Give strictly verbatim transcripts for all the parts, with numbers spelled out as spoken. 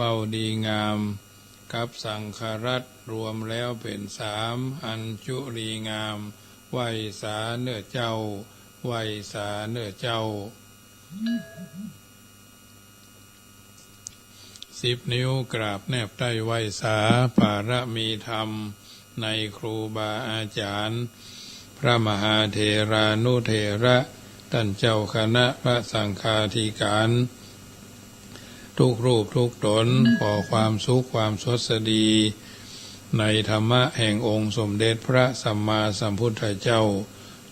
เว้าดีงาม กับสังฆรัตน์รวมแล้วเป๋นสาม อัญจุลีงาม ไหว้สาเน่อเจ้า ไหว้สาเน่อเจ้า สิบนิ้วกราบแนบใต้ไหว้สา ปารมีธรรมในครูบาอาจ๋ารย์ พระมหาเถรานุเถระ ต้านเจ้าคณะพระสังฆาธิการ ทุกรูปทุกต๋น ขอความสุขความสวัสดี ในธรรมะแห่งองค์สมเด็จพระสัมมาสัมพุทธเจ้า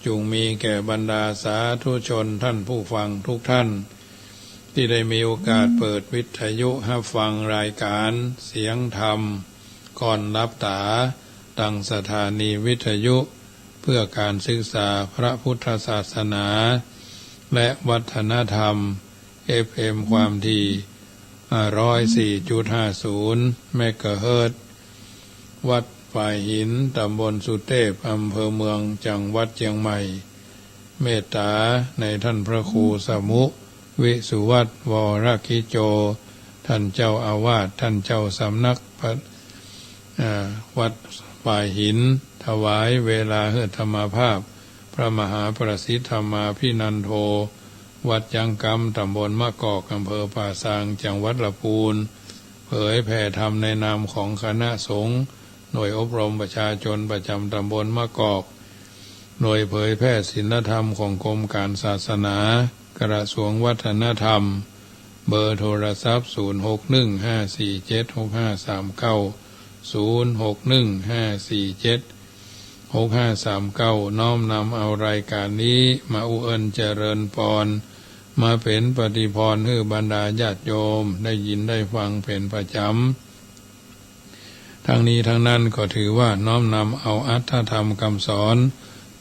จุ่งมีแก่บรรดาสาธุชนต้านผู้ฟังทุกต้าน ตี้ได้มีโอกาสเปิดวิทยุฮับฟังรายก๋านเสียงธรรม ก่อนหลับต๋า ตางสถานีวิทยุ เพื่อก๋านศึกษาพระพุทธศาสนา และวัฒนธรรม เอฟเอ็ม ความถี่ ห้าร้อยสี่จุดห้าศูนย์ เมกะเฮิรตซ์ วัดฝายหิน ต๋ำบลสุเตพ อำเภอเมือง จังหวัดเจียงใหม่ เมตต๋าในต้านพระครูสมุ วิสุวัฒน์ วรกิจโจ ต้านเจ้าอาวาส ต้านเจ้าสำนักพระ อ่า วัดฝายหิน ถวายเวลาหื้อธรรมาภาพ พระมหาประสิทธิ์ธรรมาภินันโท วัดจ๊างกำ ต๋ำบลมะกอก อำเภอป่าซาง จังหวัดละปูน เผยแผ่ธรรมในนามของคณะสงฆ์ หน่วยอบรมประชาชนประจ๋ำต๋ำบลมะกอก หน่วยเผยแผ่ศีลธรรมของกรมก๋านศาสนา กระทรวงวัฒนธรรม เบอร์โทรศัพท์ ศูนย์หกหนึ่งห้าสี่เจ็ดหกห้าสามเก้า ศูนย์หกหนึ่งห้าสี่เจ็ดหกห้าสามเก้า น้อมนำเอารายก๋านนี้มาอุเอิญเจริญปอน มาเป๋นปฏิพรหื้อบรรดาญาติโยมได้ยินได้ฟังเป๋นประจ๋ำ ทั้งนี้ทั้งนั้นก็ถือว่าน้อมนำเอาอรรถธรรมกำสอน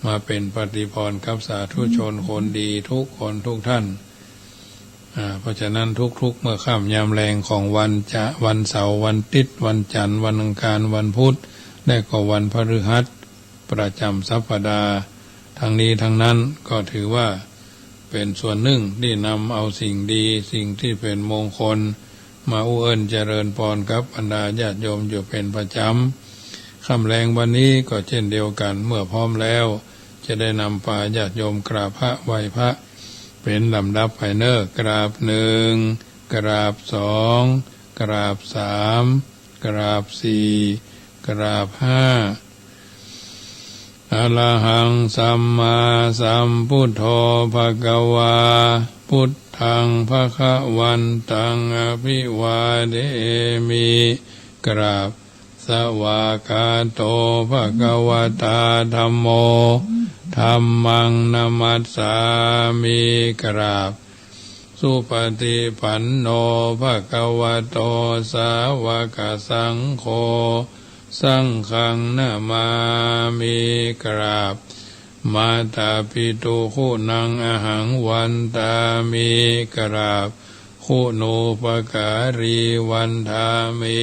มาเป๋นปฏิพรกับสาธุชนคนดีทุกคนทุกต้าน อ่า เพราะฉะนั้นทุกๆ เมื่อค่ำยามแลงของวันจะ วันเสาร์ วันติ๊ด วันจันทร์ วันอังคาร วันพุธ และก็วันพฤหัส ประจ๋ำสัปดาห์ ทั้งนี้ทั้งนั้นก็ถือว่าเป๋นส่วนนึ่งตี้นำเอาสิ่งดี สิ่งตี้เป๋นมงคล มาอุเอิญเจริญปอนกับบรรดาญาติโยมอยู่เป๋นประจ๋ำ ค่ำแลงวันนี้ก็เช่นเดียวกั๋น เมื่อพร้อมแล้ว จะได้นำปาญาติโยมกราบพระไหว้พระ เป๋นลำดับไปเน่อ กราบหนึ่ง กราบสอง กราบสาม กราบสี่ กราบห้า อะระหังสัมมาสัมพุทโธ ภะคะวา พุทธัง ภะคะวันตัง อะภิวาเทมิ กราบ สวากขาโต ภะคะวะตา ธัมโม ธัมมัง นะมัสสามิ กราบ สุปฏิปันโน ภะคะวะโต สาวกสังโฆ สังฆัง นะมามิ กราบ มาตาปิตุ คุณัง อะหัง วันตามิ กราบ คุณูปการี วันทามิ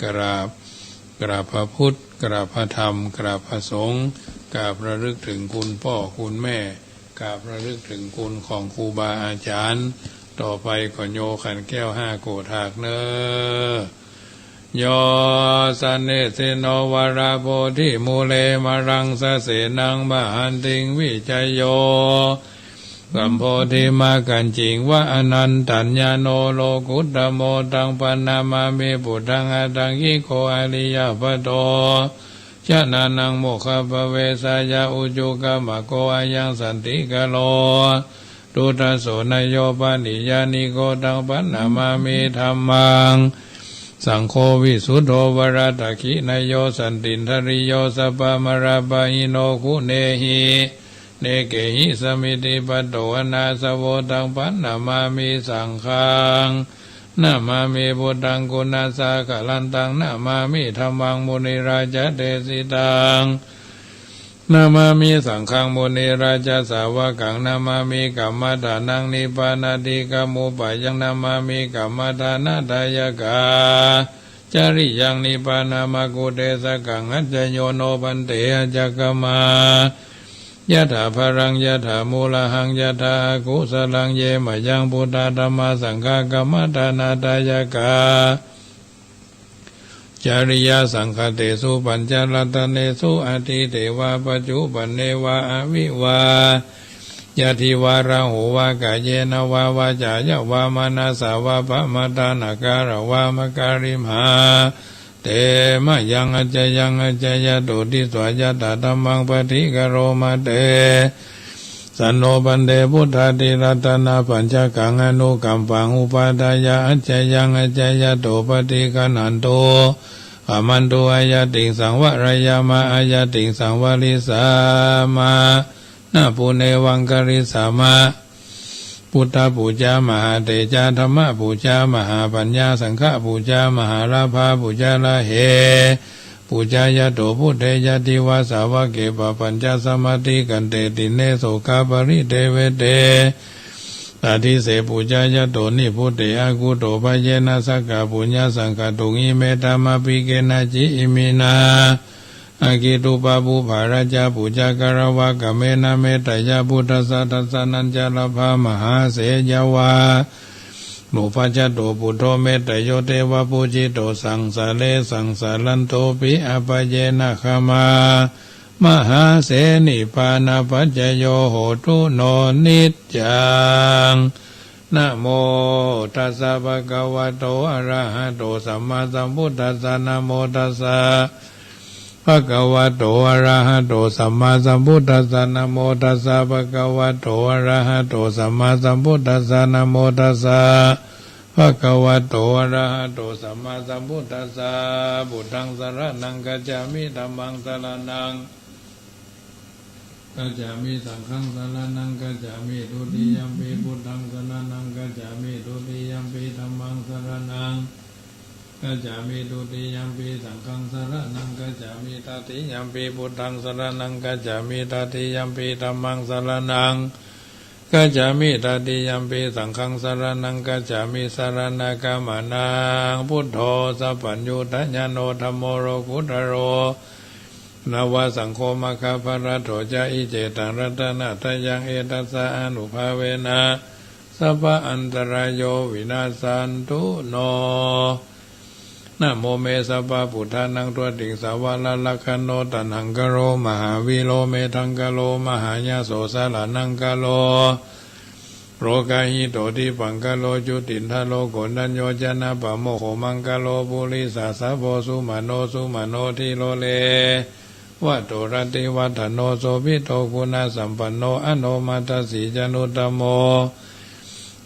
กราบ กราบพระพุทธ กราบพระธรรม กราบพระสงฆ์ กราบระลึกถึงคุณป้อคุณแม่ กราบระลึกถึงคุณของครูบาอาจ๋ารย์ ต่อไปก็โยขันแก้วห้าโกฏฐากเน่อ โย สะเนสสิโน วะระโพธิมูเล มะรังสะเสนัง มะหันติง วิจโย กัมโพธิมะกัญจิง วะ อะนันตัญญาโณ โลกุตตะโม ตัง ปันนะมามิ ปุตถัง อะตถะกิโก อะริยะปะโต จะนะนัง โมกขะปะเวสะยะ อุจุกะมะโก อะยัง สันติกะโร ตุตะโส นะโย ปะริญญาณิโก ตัง ปันนะมามิ ธัมมัง สังโฆ วิสุทโธ วะระ ทักขินะโย สันตินทะริโย สัพพะมะระปะหิโน ขุเนหิ เนเกหิ สะมิตติปัตโต อะนาสะโว ตัง ปันนะมามิ สังฆัง นะมามิ พุทธัง กุณัสสะกะรันตัง นะมามิ ธัมมัง มุนิราชะเดสิตัง นะมามิ สังฆัง มุนิราชะสาวะกัง นะมามิ กัมมะทานัง นิพพานาทิกะมุปปะยัง นะมามิ กัมมะทานะทายะกะ จริยัง นิพพานะมะกุเตสะกัง อัจจโยโน ภันเต อัจจะกะมา ยะถาพะรัง ยะถามูลหัง ยะถาอากุสะลัง เย มะยัง บุทธา ธัมมา สังฆา กัมมัฏฐานา ดายะกา จะริยา สังฆะเตสุ ปัญจะรัตเนสุ อะตีเตวะ ปัจจุปันเนวะ อวิวา ยะติวะ ระโหวะ กาเยนะวะ วาจายะวะ มะนะสสะวะ ปะมะตะนะกะละวะ มะกะริมหา เต มะยัง อัจจยัง อัจจยะโต ทิสสา ยะถา ธัมมัง ปะฏิกะโรมะ เต สะโน ภันเต พุทธาติรัตนะปัจจกัง อะนุกัมปัง อุปาทายะ อัจจยัง อัจจยะโต ปะฏิกะณหันตุ ขะมันตุ อะยะติงสังวะระยะมะ อะยะติงสังวะริสสามะ นะปุเนวังคะริสสามะ พุทธปูจา มหาเตจา ธัมมปูจา มหาปัญญา สังฆปูจา มหาลาภา ปูจาระเห ปูจายะโต พุทเท ยะติวะ สาวะเก ปะปัญจะสมะติกันเต ติเณ โสกาปะริเทเวเต ตะดิเส ปูจายะโต นิพพุเต อะกุโต ภะเยนะ สักกะปุญญะสังฆะตุง อิเม ธัมมาภิกเขนะ จิ อิมินา อะกิตุปะปุปปะราชา ปูจากะละวะ กะเมนะ เมตตะยะ พุทธัสสะ ทัสสะนัญจะละภา มหาเสยะวา นุปัจจโต ปุทโธ เมตตะโย เตวะปูจิโต สังสะเร สังสะรันโตปิ อะปะเยนะ ขะมา มหาเสนิปานะปัจจโย โหตุ โน นิจจัง นะโมตัสสะ ภะคะวะโต อะระหะโต สัมมาสัมพุทธัสสะ นะโมตัสสะ ภะคะวะโต อะระหะโต สัมมาสัมพุทธัสสะ นะโมตัสสะ ภะคะวะโต อะระหะโต สัมมาสัมพุทธัสสะ นะโมตัสสะ ภะคะวะโต อะระหะโต สัมมาสัมพุทธัสสะ พุทธังสะระณังคัจฉามิ ธัมมังสะระณัง คัจฉามิ สังฆังสะระณังคัจฉามิ ทุติยัมปิ พุทธังสะระณังคัจฉามิ ทุติยัมปิ ธัมมังสะระณังคัจฉามิ ทุติยัมปิ สังฆังสะระณังคัจฉามิ ตติยัมปิ พุทธังสะระณังคัจฉามิ ตติยัมปิ ธัมมังสะระณังคัจฉามิ ตติยัมปิ สังฆังสะระณังคัจฉามิ สะระณะกะมะนะ พุทโธ สัพพัญญูตะญาโณ ธัมโม โลกุตตะโร นวะ สังโฆ มะคคะพะละโต จะ อิเจตัง รัตนะตะยัง เอตัสสะ อานุภาเวนะ สัพพะอันตะราโย วินาสสันตุ โน นะโม เม สัพพะปุทธานัง ตัตติง สะวะระลักขะโณ ตัณหังคะโล มหาวีโร เมธังคะโล มหายะโส สะระณังคะโล โรคาหิโต ทิปพังคะโล จุตินทะโล โกณฑัญโญ จะนะปะโมกโข มังคะโล ปุริสะสะโพ สุมะโน สุมะโน ธีโร เรวะโต รติวัฒโน โสภิโต คุณะสัมปันโน อโนมะทัสสี จานุตตะโม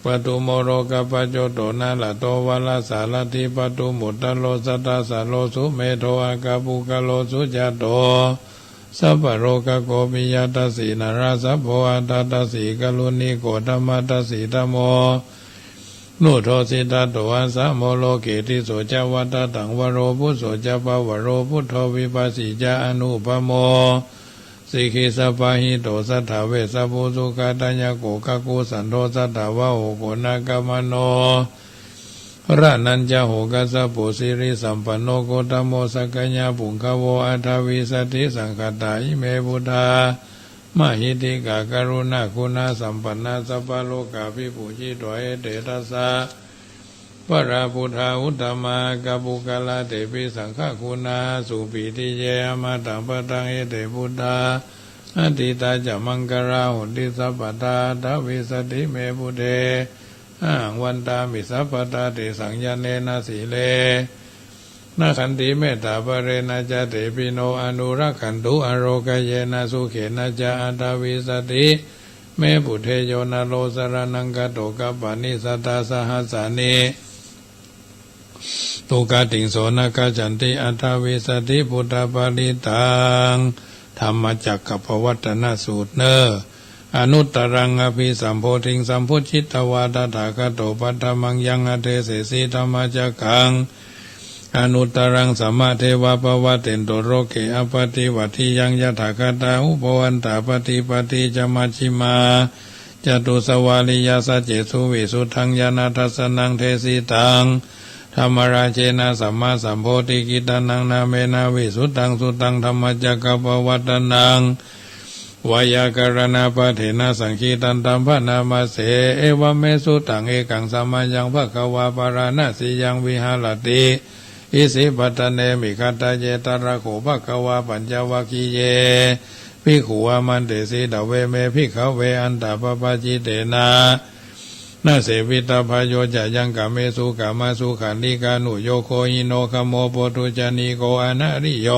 ปะทุมโม โรกะปะโจโต นะระโต วะระสะระถี ปะทุมพุตตะโร สัตตะสะโร สุเมโธ อะกะปุคคะโล สุจาโต สัพพะโรคะโค ปิยะทัสสี นะระสัพโพ อัฏฐะทัสสี กะรุณิโก ธัมมะทัสสี ธัมโม นุโทสิตะโต อัสสะโม โลเก ติสโส จะ วัตตะตัง วะโร ปุสโส จะ ปะวะโร ปุทโธ วิปัสสี จะ อนุปะโม สิกขิสัพพะหิโต สัตถาเวสสะภู สุขะทายะโก กักขุสันโธ สัตถะวะโห โกณาคะมะโน ระนัญจะโห คัสสะโป สิริสัมปันโน โคตะโม สักกะยะปุงคะโว อัฏฐะวิสะติ สังฆัตตา อิเม พุทธา มะหิทธิกา กะรุณาคุณะสัมปันนา สัพพะโลกาภิปูชยิตา เอเตทัสสะ ปะระพุทธา อุตตมะ อะกะปุคคละ เตปิ สังฆะคุณา สุปีติเย อะมะตะปะทัง เอเต พุทธา อะทิตถา จะ มังคะลา หอนติ สัพพะทา อัฏฐะวิสะติ เม พุทเท อะหัง วันตามิ สัพพะทา เตสัง ญาเณนะ สีเลนะ ขันติ เมตตา บะเลนะจะ เตปิโน อนุรักขันตุ อะโรคะเยนะ สุเขนะจะ อัฏฐะวิสะติ เม พุทเท โยนะโล สะระณังคาโต กัปปะนิ สัตตา สะหัสสานิ ทุกขะติง โส นะ คัจฉันติ อัฏฐะวิสะติ พุทธะปะริตตัง ธัมมจักกัปปะวัตตนสูตรเน่อ อนุตตรัง อภิสัมโพธิง สัมโพธิตวา ตถาคโต ปัทธมัง ยัง อเดเสสิ ธัมมจักกัง อนุตตรัง สะมะ เทวะ ปะวะเตนตุ โลเก อะปะติวัตถิยัง ยะถา คตา หุ ภวันตะ ปะติปัตติ จะ มัชฌิมา จะตุสวาริยะ สัจเจสุ วิสุทธัง ญาณทัสสะนัง เดสิตัง ธัมมะราเชนะ สัมมาสัมโพธิกิตตะนัง นามะ วิสุทธัง สุตตัง ธัมมจักกัปปะวัตตนัง ไวยากรณปาเทนะ สังคิตันตัมภะนามะเส เอวัมเม สุตัง เอกังสะมะยัง ภะคะวา ปาราณสียัง วิหะระติ อิสิปตะเน มิกขัตถะเย ตะถะโข ภะคะวา ปัญจวัคคีเย ภิกขุ อามันเตสิ ตะเวเม ภิกขะเว อัตถะปะปะจิตเตนะ นะเสวิตะพะ โยจะยัง กาเมสุ กามะสุขัลลิกานุโยโค หิโน ขโม โปธุชนีโก อะนะริโย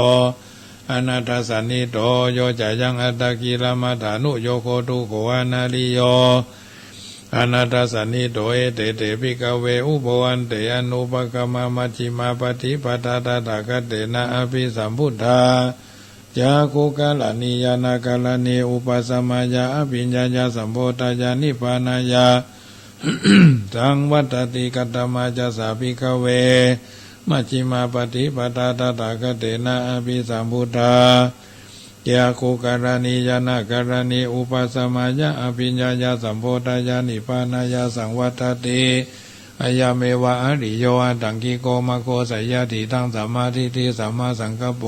อนัตถสันนิโต โยจะยัง อัตตะกิลมัฏฐานุโยโค ทุกโข อะนะริโย อนัตถสันนิโต เอเต เต ภิกขะเว อุโพ อันเต อนุปะกะมะ มัชฌิมาปะติปะทา ตถาคะเตนะ อะภิสัมพุทธา จักขุกะรณี ญาณะกะรณี อุปะสะมะยะ อะภิญญายะ สัมโพธายะ นิพพานะยะ สังวัตถะติ กัตถะมะจะสะ ภิกขะเว มัชฌิมาปะติปะทา ตถาคะเตนะ อะภิสัมพุทธา จักขุกะรณี ญาณะกะรณี อุปะสะมะยะ อะภิญญายะ สัมโพธายะ นิพพานะยะ สังวัตถะติ อะยะเมวะ อะริโย อะตถังกิโก มัคโค สัยยะทิฏฐัง สัมมาทิฏฐิ สัมมาสังกัปโป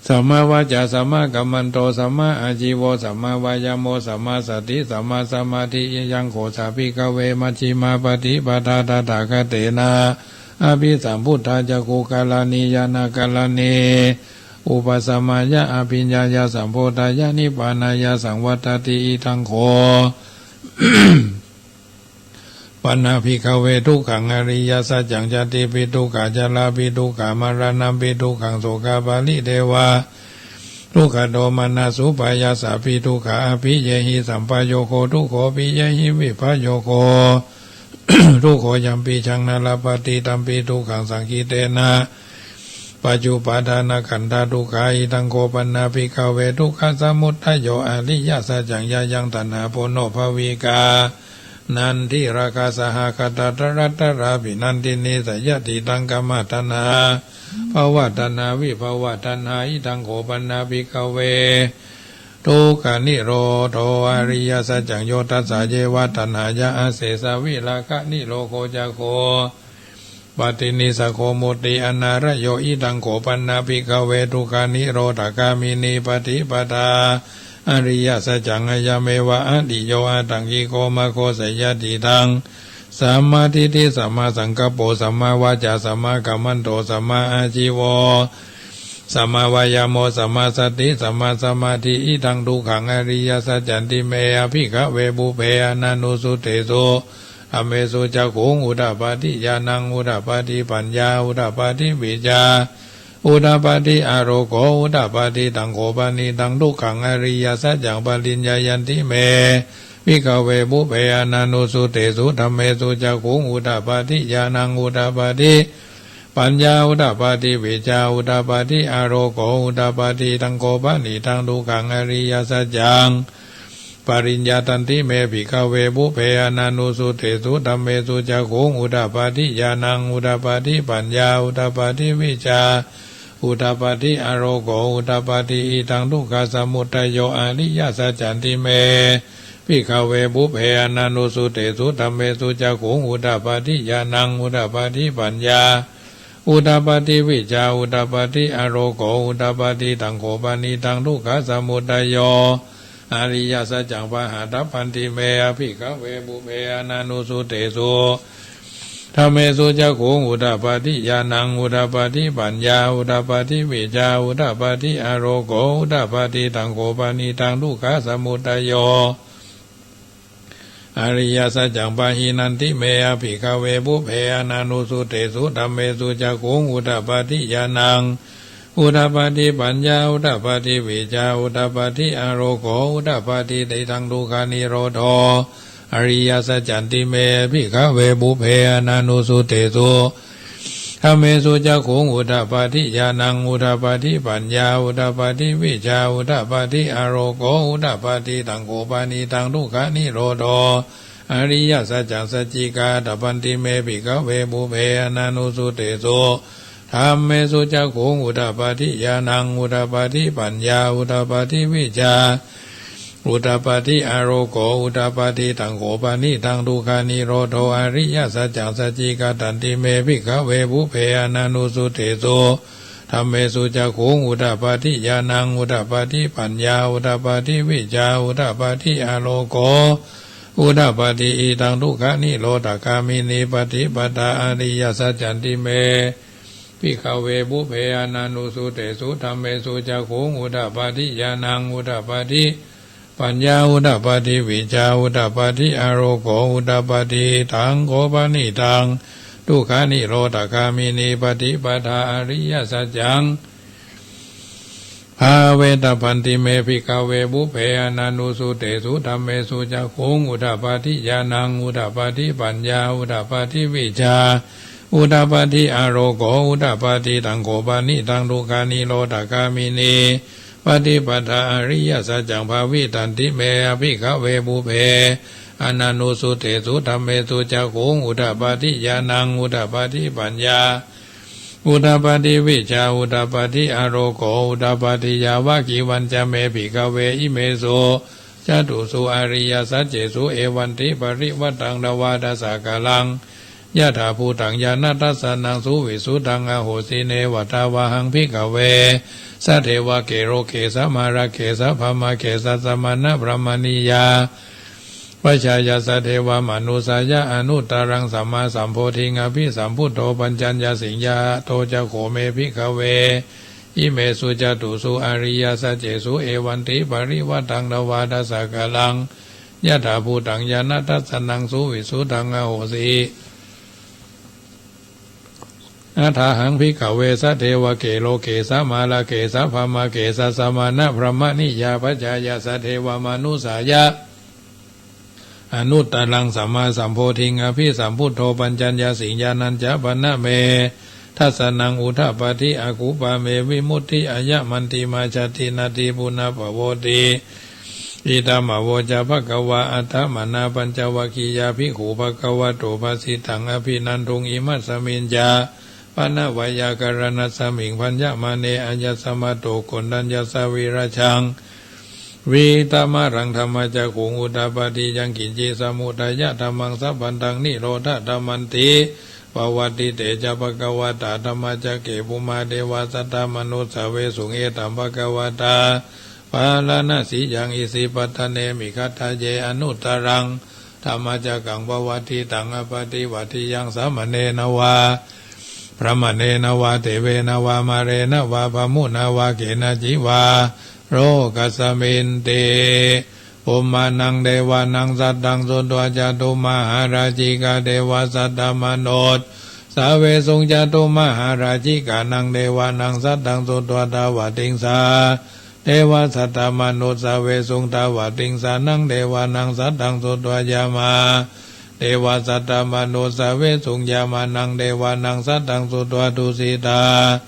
สัมมาวาจา สัมมากัมมันโต สัมมาอาจีโว สัมมาวายาโม สัมมาสติ สัมมาสมาธิ อะยังโข สะ ภิกขะเว มัชฌิมาปะติปะทา ตถาคะเตนะ อะภิสัมพุทธา จักขุกะรณี ญาณะกะรณี อุปะสะมะยะ อะภิญญายะ สัมโพธายะ นิพพานะยะ สังวัตถะติ อิทังโข ปันหา ภิกขะเว ทุกขัง อริยสัจจัง ชาติปิ ทุกขะ ชะราปิ ทุกขะ มะระณัมปิ ทุกขัง โสกะปะริเทวะ ทุกขะ โทมนัสสุปายาสะปิ ทุกขะ อะภิเยหิ สัมปะโยโค ทุกโข ปิเยหิ วิปะโยโค ทุกโข ยัมปิยัง นะ ลัพพะติ ตัมปิ ทุกขัง สังคิเตนะ ปัจจุปาทานะขันธะ ทุกขา อิทังโข ปันหา ภิกขะเว ทุกขะสมุตตะโย อริยสัจจัง ยะยัง ตัณหา ปุโนภะวิกา นันทิราคะ สะหะกะตะ ตะรัตตะราภินันทินี สัยยะทิฏฐัง กามะตัณหา ภวะตัณหา วิภวะตัณหา อิทังโข ปันหา ภิกขะเว ทุกขะนิโรโธ อริยสัจจัง โยทัสสะเยวะ ตัณหายะ อะเสสะ วิราคะนิโรโธ จักโข ปะตินิสสะโข มุตติอนาลโย อิทังโข ปันหา ภิกขะเว ทุกขะนิโรธคามินี ปะติปะทา อริยสัจจัง อะยะเมวะ อะริโย อะตถังกิโก มัคโค สัยยะทิฏฐัง สัมมาทิฏฐิ สัมมาสังกัปโป สัมมาวาจา สัมมากัมมันโต สัมมาอาจีโว สัมมาวายาโม สัมมาสติ สัมมาสมาธิ อิทังทุกขัง อริยสัจจันติเม อะภิกขะเว ปุพเพอะนานุสสุตเตสุ ธัมเมสุ จักขุง อุทะปาทิ ญาณัง อุทะปาทิ ปัญญา อุทะปาทิ วิชชา อุทะปาทิ อะโลโก อุทะปาทิ อะทังโข ปะนิทัง ทุกขัง อริยสัจจัง ปะริญญายันติเม ภิกขะเว ปุพเพอะนานุสสุตเตสุ ธัมเมสุ จักขุง อุทะปาทิ ญาณัง อุทะปาทิ ปัญญา อุทะปาทิ วิชชา อุทะปาทิ อะโลโก อุทะปาทิ อะทังโข ปะนิทัง ทุกขัง อริยสัจจัง ปะริญญายันติเม ภิกขะเว ปุพเพอะนานุสสุตเตสุ ธัมเมสุ จักขุง อุทะปาทิ ญาณัง อุทะปาทิ ปัญญา อุทะปาทิ วิชชา อุทะปาทิ อะโลโก อุทะปาทิ อะทัง ทุกขะสมุตตะโย อริยสัจจันติเม ภิกขะเว ปุพเพอะนานุสสุตเตสุ ธัมเมสุ จักขุง อุทะปาทิ ญาณัง อุทะปาทิ ปัญญา อุทะปาทิ วิชชา อุทะปาทิ อะโลโก อุทะปาทิ อะทังโข ปะนิทัง ทุกขะสมุตตะโย อริยสัจจัง ปะหาทัพพันติเม อะภิกขะเว ปุพเพอะนานุสสุตเตสุ ธัมเมสุ จักขุง อุทะปาทิ ญาณัง อุทะปาทิ ปัญญา อุทะปาทิ วิชชา อุทะปาทิ อะโลโก อุทะปาทิ อะทังโข ปะนิทัง ทุกขะสมุตตะโย อริยสัจจัง ปะหินันติเม อะภิกขะเว ปุพเพอะนานุสสุตเตสุ ธัมเมสุ จักขุง อุทะปาทิ ญาณัง อุทะปาทิ ปัญญา อุทะปาทิ วิชชา อุทะปาทิ อะโลโก อุทะปาทิ อะทัง ทุกขะนิโรโธ อริยสัจจันติเม ภิกขะเว ปุพเพอะนานุสสุตเตสุ ธัมเมสุ จักขุง อุทะปาทิ ญาณัง อุทะปาทิ ปัญญา อุทะปาทิ วิชชา อุทะปาทิ อะโลโก อุทะปาทิ อะทังโข ปะนิทัง ทุกขะนิโรโธ อริยสัจจัง สัจจิกาทัพพันติเม ภิกขะเว ปุพเพอะนานุสสุตเตสุ ธัมเมสุ จักขุง อุทะปาทิ ญาณัง อุทะปาทิ ปัญญา อุทะปาทิ วิชชา อุทะปาทิ อะโลโก อุทะปาทิ อะทังโข ปะนิทัง ทุกขะนิโรโธ อริยสัจจัง สัจจิกาทันติเม ภิกขะเว ปุพเพอะนานุสสุตเตสุ dhammesu cakkhuṃ udapādi ñāṇaṃ udapādi paññā udapādi vijjā udapādi āloko udapādi. Idaṃ dukkhanirodhagāminī paṭipadā ariyasaccanti me bhikkhave pubbe ananussutesu dhammesu cakkhuṃ udapādi ñāṇaṃ udapādi paññā udapādi vijjā udapādi āloko udapādi. Taṃ kho panidaṃ dukkhanirodhagāminī paṭipadā ariyasaccaṃ bhāvetabbanti me bhikkhave pubbe ananussutesu dhammesu cakkhuṃ udapādi ñāṇaṃ udapādi paññā udapādi vijjā udapādi āloko udapādi. Taṃ kho panidaṃ dukkhanirodhagāminī paṭipadā ariyasaccaṃ bhāvitanti me bhikkhave pubbe ananussutesu dhammesu cakkhuṃ udapādi ñāṇaṃ udapādi paññā udapādi vijjā udapādi āloko udapādi. Yāvakīvañca me bhikkhave imesu catūsu ariyasaccesu evantiparivaṭṭaṃ dvādasākāraṃ yathābhūtaṃ ñāṇadassanaṃ suvisuddhaṃ ahosi. Neva tāvāhaṃ bhikkhave sadevake loke samārake sabrahmake sassamaṇabrāhmaṇiyā pajāya sadevamanussāya anuttaraṃ sammāsambodhiṃ abhisambuddho paccaññāsiṃ. Yato ca kho me bhikkhave imesu catūsu ariyasaccesu evantiparivaṭṭaṃ dvādasākāraṃ yathābhūtaṃ ñāṇadassanaṃ suvisuddhaṃ ahosi. Athāhaṃ bhikkhave sadevake loke samārake sabrahmake sassamaṇabrāhmaṇiyā pajāya sadevamanussāya anuttaraṃ sammāsambodhiṃ abhisambuddho paccaññāsiṃ. Ñāṇañca pana me dassanaṃ udapādi akuppā me vimutti ayamantimā jāti natthi punabbhavoti. Idamavoca bhagavā. Attamanā pañcavaggiyā bhikkhū bhagavato bhāsitaṃ abhinanduṃ. Imasmiñca pana veyyākaraṇasmiṃ bhaññamāne āyasmato koṇḍaññassa virajaṃ vītamalaṃ dhammacakkhuṃ udapādi yaṅkiñci samudayadhammaṃ sabbantaṃ nirodhadhammanti. Pavattite ca bhagavatā dhammacakke bhummā devā saddamanussāvesuṃ. Etaṃ bhagavatā bārāṇasiyaṃ isipatane migadāye anuttaraṃ dhammacakkaṃ pavattitaṃ appaṭivattiyaṃ samaṇena vā brāhmaṇena vā devena vā mārena vā brahmunā vā kenaci vā lokasminti. Bhummānaṃ devānaṃ saddaṃ sutvā cātummahārājikā devā saddamanussāvesuṃ. Cātummahārājikānaṃ devānaṃ saddaṃ sutvā tāvatiṃsā devā saddamanussāvesuṃ. Tāvatiṃsānaṃ devānaṃ saddaṃ sutvā yāmā devā saddamanussāvesuṃ. Yāmānaṃ devānaṃ saddaṃ sutvā tusitā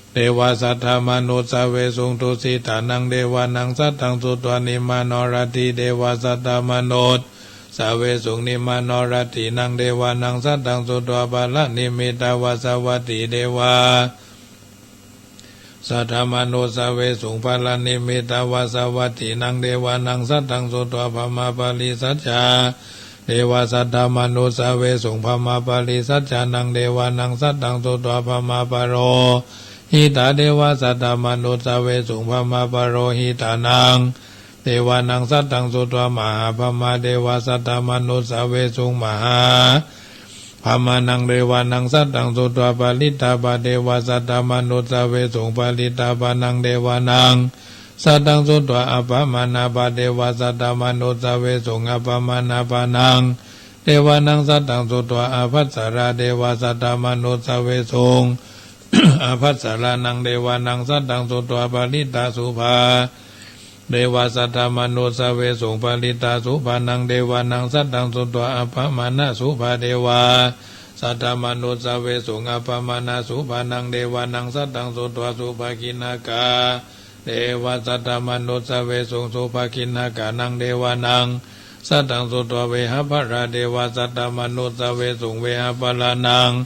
devā saddamanussāvesuṃ. Tusitānaṃ devānaṃ saddaṃ sutvā nimmānaratī devā saddamanussāvesuṃ. Nimmānaratīnaṃ devānaṃ saddaṃ sutvā paranimmitavasavattī devā saddamanussāvesuṃ. Paranimmitavasavattīnaṃ devānaṃ saddaṃ sutvā brahmapārisajjā devā saddamanussāvesuṃ. Brahmapārisajjānaṃ devānaṃ saddaṃ sutvā brahmapurohitā devā saddamanussāvesuṃ. Brahmapurohitānaṃ devānaṃ saddaṃ sutvā mahābrahmā devā saddamanussāvesuṃ. Mahābrahmānaṃ devānaṃ saddaṃ sutvā parittābhā devā saddamanussāvesuṃ. Parittābhānaṃ devānaṃ saddaṃ sutvā appamāṇābhā devā saddamanussāvesuṃ. Appamāṇābhānaṃ devānaṃ saddaṃ sutvā ābhassarā devā saddamanussāvesuṃ. Ābhassarānaṃ devānaṃ saddaṃ sutvā parittasubhā devā saddamanussāvesuṃ. Parittasubhānaṃ devānaṃ saddaṃ sutvā appamāṇasubhā devā saddamanussāvesuṃ. Appamāṇasubhānaṃ devānaṃ saddaṃ sutvā subhakiṇhakā devā saddamanussāvesuṃ. Subhakiṇhakānaṃ devānaṃ saddaṃ sutvā vehapphalā devā saddamanussāvesuṃ. Vehapphalānaṃ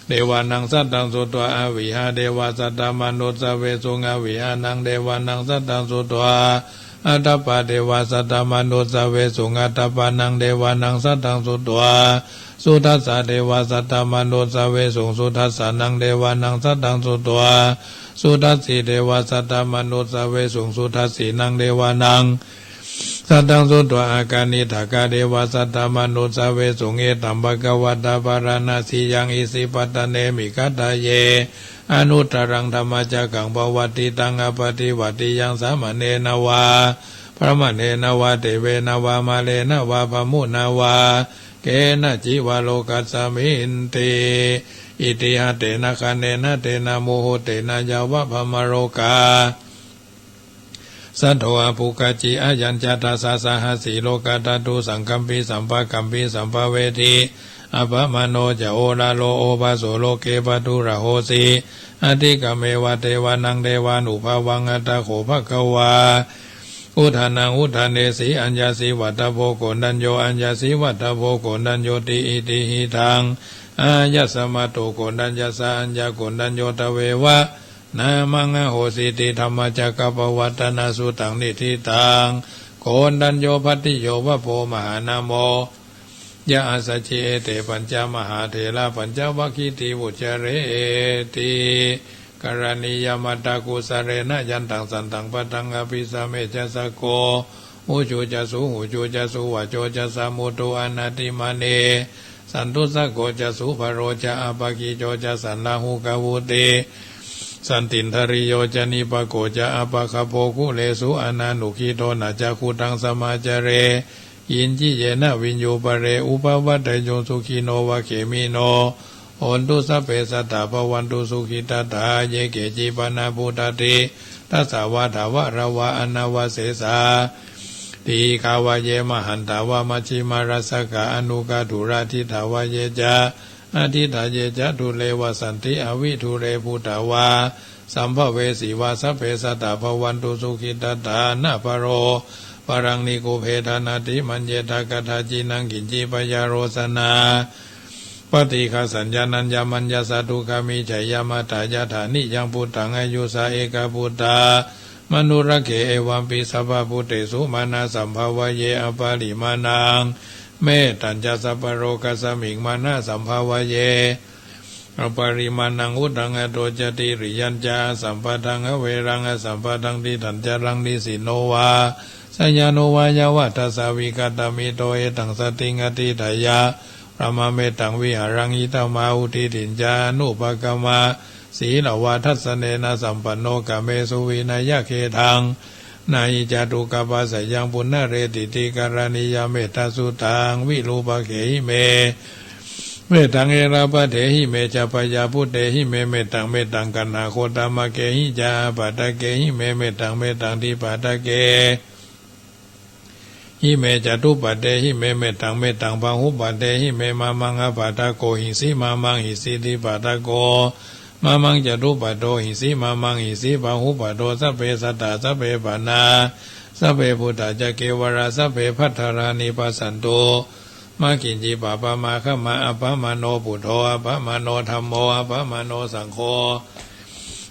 devānaṃ saddaṃ sutvā avihā devā saddamanussāvesuṃ. Avihānaṃ devānaṃ saddaṃ sutvā atappā devā saddamanussāvesuṃ. Atappānaṃ devānaṃ saddaṃ sutvā Sudassā devā saddamanussāvesuṃ, sudassānaṃ devānaṃ saddaṃ sutvā, sudassī devā saddamanussāvesuṃ, sudassīnaṃ devānaṃ saddaṃ sutvā, akaniṭṭhakā devā saddamanussāvesuṃ. Etaṃ bhagavatā bārāṇasiyaṃ isipatane migadāye anuttaraṃ dhammacakkaṃ pavattitaṃ appaṭivattiyaṃ samaṇena vā brāhmaṇena vā devena vā mārena vā brahmunā vā kenaci vā lokasminti. Itiha tena khaṇena tena muhuttena yāva brahmalokā saddo abbhuggacchi. Ayañca dasasahassī lokadhātu saṅkampi sampakampi sampavedhi. Appamāṇo ca oḷāro obhāso loke pāturahosi. Atikkammeva devānaṃ devānubhāvaṃ. Atha kho bhagavā udānaṃ udānesi: Aññāsi vata bho Koṇḍañño, aññāsi vata bho Koṇḍaññoti. Itihidaṃ āyasmato Koṇḍaññassa aññākoṇḍañño tveva nāmaṃ ahosīti. Dhammacakkappavattanaṃ sutaṃ niṭṭhitaṃ. Koṇḍañño bhaddiyo vappo mahānāmo ca āsajjī. Ete pañca mahātherā pañcavaggīti vuccareti. Karaṇīyamatthakusalena yantaṃ santaṃ padaṃ abhisamecca, sakko ujū ca suhujū ca suvaco cassa mudu anatimānī. Santussako ca subharo ca appakicco ca sallahukavutti, santindriyo ca nipako ca appagabbho kulesu ananugiddho. Na ca khuddaṃ samācare kiñci yena viññū pare upavadeyyuṃ. Sukhino vā khemino hontu sabbe sattā bhavantu sukhitattā. Ye keci pāṇabhūtatthi tasā vā thāvarā vā anavasesā, dīghā vā ye mahantā vā majjhimā rassakā aṇukathūlā, diṭṭhā vā ye ca adiṭṭhā ye ca dūre vasanti avidūre, bhūtā vā sambhavesī vā sabbe sattā bhavantu sukhitattā. Na paro paraṃ nikubbetha nātimaññetha katthaci naṃ kiñci byārosanā paṭighasaññā nāññamaññassa dukkhamiccheyya. Mātā yathā niyaṃ puttaṃ āyusā ekaputtamanurakkhe, evampi sabbabhūtesu mānasambhāvaye aparimāṇaṃ. Mettañca sabbalokasmiṃ mānasambhāvaye aparimāṇaṃ. Uddhaṃ adho ca tiriyañca asambādhaṃ averaṃ asapattaṃ. Tiṭṭhaṃ caraṃ nisinno vā sayāno vā yāvatassa vigatamiddho, etaṃ satiṃ adhiṭṭheyya brahmametaṃ vihāraṃ idhamāhu. Diṭṭhiñca anupagamma sīlavā dassanena sampanno, kāmesu vineyya gedhaṃ, na hi jātu gabbhaseyyaṃ punaretīti. Karaṇīyam mettasuttaṃ virūpakkhehi me mettaṃ, erāpadehi me ca byāputtehi me mettaṃ, mettaṃ kaṇhagotamakehi ca āpādakakehi me mettaṃ, mettaṃ dipādake hi me catuppadehi me mettaṃ, mettaṃ bahuppadehi me. Mā maṃ āpādako hiṃsi, mā maṃ hiṃsi dipādako, mā maṃ catuppaddo hiṃsi, mā maṃ hiṃsi bahuppaddo. Sabbe sattā sabbe pāṇā sabbe bhūtā ca kevalā, sabbe bhadrāni passantu, mā kiñci pāpam āgamā. Appamāṇo buddho, appamāṇo dhammo, appamāṇo saṅgho,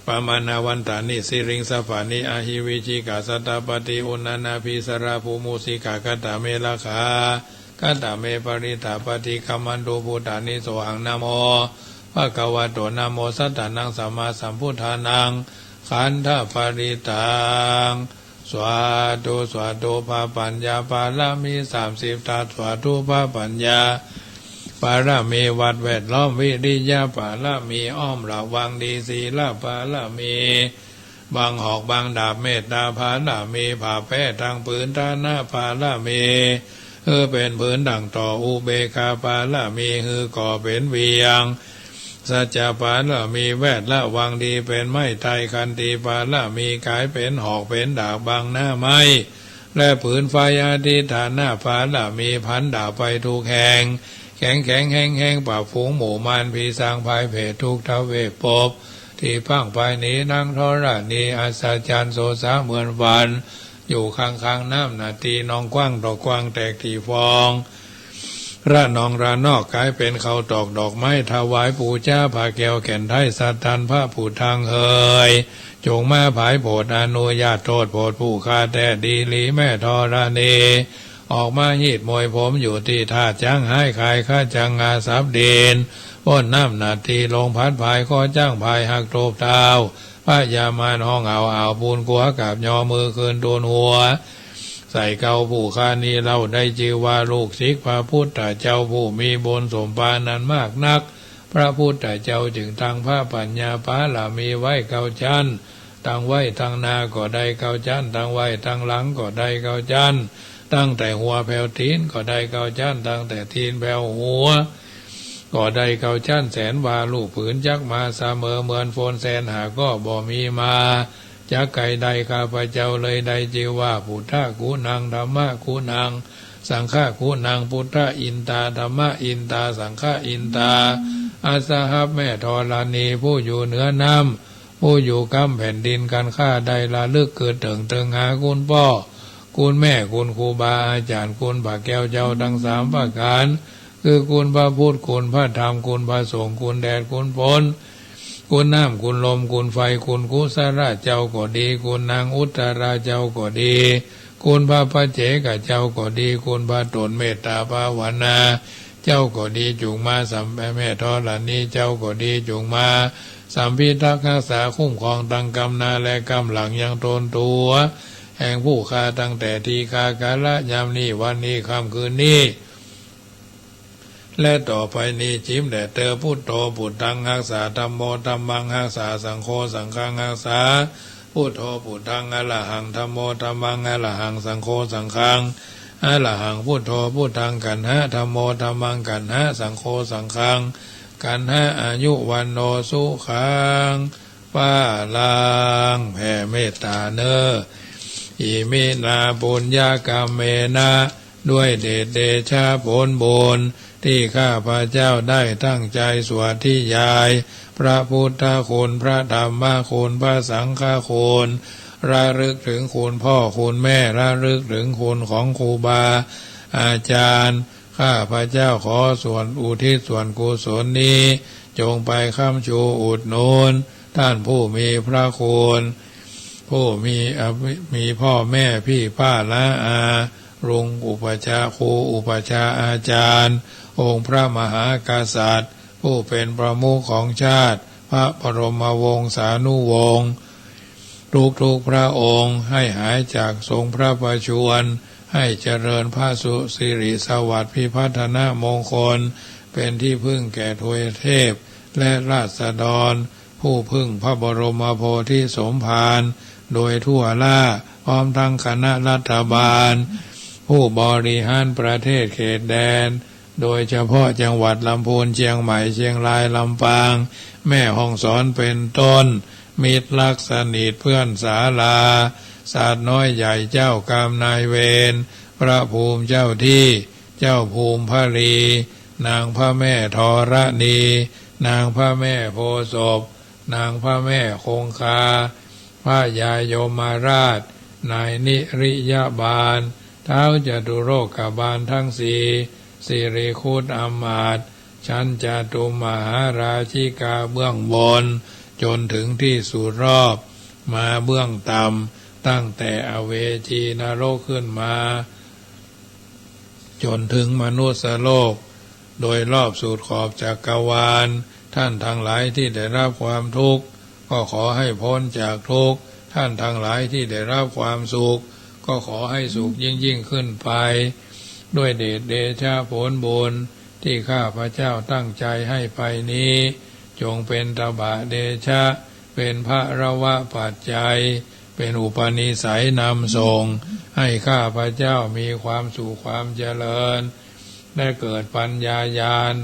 pamāṇavantāni siriṃsapāni ahi vicchikā satapadī uṇṇānābhī sarabū mūsikā. Katā me rakkhā, katā me parittā, paṭikkamantu bhūtāni. Sohaṃ namo bhagavato, namo sattannaṃ sammāsambuddhānaṃ. Khandhaparittaṃ. Svātu, svātu. พระปัญญาบารมีสามสิบทัศ svātu. พระปัญญาบารมี วัดแวดล้อม วิริยะบารมี อ้อมระวังดี ศีลบารมี บังหอกบังดาบ เมตตาบารมี ผ้าแป้ทั้งผืน ฐานะบารมี หื้อเป๋นผืนดั่งต่อ อุเบกขาบารมี หื้อก่อเป๋นเวียง สัจจะบารมี แวดระวังดี เป๋นไม้ไท ขันติบารมี ก๋ายเป๋นหอกเป๋นดาบบังหน้าไม้ และผืนไฟ อธิฏฐานะบารมี ผันดาบไปทุกแห่ง แข็งแข็งแฮงแฮง ปราบฝูงหมู่มารผีสาง พายเพศทุกทเวภพ ที่พังไปหนีดังธรณี อัศจรรย์โสสาเหมือนวัน อยู่ข้างๆ น้ำนา ตี้หนองกว้างตอกกว้างแตกตี้ฟอง ระนองระนอกก๋ายเป๋นข้าวตอกดอกไม้ถวายปู๋จา ผ้าแก้วแก่นไทยสะตัน พระพุทธังเฮย จงมาผายโผดอนุญาตโทษโผดผู้ข้าแต๊ดีหลีแม่ธรณี ออกมาฮีดมวยผมอยู่ตี้ท่าจ๊างฮ้าย ขายข้าจ๊างงาสับดิน ป้นน้ำหนาดตี้ลงผัดผาย ขอจ๊างผายหักโตบเต้า พญามารฮ้องเอา เอาปูนกั๋ว กราบยอมือคืนตูนหัว ใส่เกล้าผู้ข้านี้เล่า ได้จื้อว่าลูกศิษย์พระพุทธเจ้า ผู้มีบุญสมภารอันมากนัก พระพุทธเจ้าจึงตั้งพระปัญญาบารมีไว้เก้าชั้น ตั้งไว้ตังหน้าก็ได้เก้าชั้น ตั้งไว้ตังหลังก็ได้เก้าชั้น ตั้งแต่หัวแผวตี๋นก็ได้เก้าชั้น ตั้งแต่ตี๋นแผวหัวก็ได้เก้าชั้น แสนวาลูกผืนจักมาเสมอ เหมือนฝนแสนหาก็บ่มีมา จักใค่ได้ ข้าพเจ้าเลยได้จื้อว่า พุทธกุณัง ธัมมกุณัง สังฆกุณัง พุทธะอินตา ธัมมะอินตา สังฆะอินตา อัสหับแม่ธรณี ผู้อยู่เหนือน้ำ ผู้อยู่ก้ำแผ่นดิน กันข้าได้ระลึกกึ๊ดเถิงเถิงหาคุณป้อ คุณแม่ คุณครูบาอาจ๋ารย์ คุณพระแก้วเจ้าตังสามประก๋าน คือคุณพระพุทธ คุณพระธรรม คุณพระสงฆ์ คุณแดด คุณฝน คุณน้ำ คุณลม คุณไฟ คุณกุศลเจ้าก็ดี คุณนางอุตตราเจ้าก็ดี คุณพระปัจเจกเจ้าก็ดี คุณพระต๋นเมตตาภาวนาเจ้าก็ดี จุ่งมาสัม แม่ธรณีเจ้าก็ดี จุ่งมาสัมพิทักษ์ฮักษาคุ้มครองตังก้ำหน้าและก้ำหลังยังตนตั๋ว แห่งผู้ข้าตั้งแต่ทีฆากาละยามนี้ วันนี้ ค่ำคืนนี้ และต่อไปนี้ จิ๋มแด่เตอ พุทโธ พุทธัง ฮักษา ธัมโม ธัมมัง ฮักษา สังโฆ สังฆัง ฮักษา พุทโธ พุทธัง อรหัง ธัมโม ธัมมัง อรหัง สังโฆ สังฆัง อรหัง พุทโธ พุทธัง กัณหะ ธัมโม ธัมมัง กัณหะ สังโฆ สังฆัง กัณหะ อายุ วัณโณ สุขัง พลัง แผ่เมตตาเน่อ อิมินา ปุญญกรรมเมนะ ด้วยเดชเดชะผลบุญ ตี้ข้าพเจ้าได้ตั้งใจ๋สวดทิยาย พระพุทธคุณ พระธรรมคุณ พระสังฆคุณ ระลึกเถิงคุณพ่อคุณแม่ ระลึกเถิงคุณของครูบาอาจ๋ารย์ ข้าพเจ้าขอส่วนอุทิศส่วนกุศลนี้ จงไปค้ำชูอุดหนุน ต้านผู้มีพระคุณ ผู้มีอภิ มีพ่อแม่พี่ป้าน้าอา ลุงอุปัชฌาย์ ครูอุปัชฌาย์ อาจ๋ารย์ องค์พระมหากษัตริย์ ผู้เป๋นประมุขของชาติ พระบรมวงศานุวงศ์ ทุกๆพระองค์ ให้หายจากทรงพระประชวร ให้เจริญพระสุสิริสวัสดิ์พิพัฒนมงคล เป๋นที่พึ่งแก่ทวยเทพ และราษฎร ผู้พึ่งพระบรมโพธิสมภาร โดยทั่วหน้า พร้อมทั้งคณะรัฐบาล ผู้บริหารประเทศเขตแดน โดยเฉพาะจังหวัดลำพูน เชียงใหม่ เชียงราย ลำปาง แม่ฮ่องสอน เป๋นต้น มิตรรักสนิทเพื่อนสารา สัตว์น้อยใหญ่เจ้ากรรมนายเวร พระภูมิเจ้าที่ เจ้าภูมิพรี นางพระแม่ธรณี นางพระแม่โพธิ์ศพ นางพระแม่คงคา พระยายมราช นายนิริยบาล ท้าวจตุโลกบาลทั้งสี่ สิริครุฑอำมาตย์ ชั้นจตุมหาราชิกาเบื้องบน จ๋นถึงตี้สุดรอบ มาเบื้องต่ำ ตั้งแต่อเวจีนรกขึ้นมา จ๋นถึงมนุษย์โลก โดยรอบสุดขอบจักรวาล ท่านทั้งหลายที่ได้รับความทุกข์ ก็ขอให้พ้นจากทุกข์ ท่านทั้งหลายที่ได้รับความสุข ก็ขอให้สุขยิ่งๆขึ้นไป ด้วยเดชเดชะผลบุญ ที่ข้าพเจ้าตั้งใจ๋ให้ไปนี้ จงเป๋นตบะเดชะ เป๋นพลวปัจจัย เป๋นอุปนิสัยนำส่ง ให้ข้าพเจ้ามีความสุขความเจริญ และเกิดปัญญาญาณ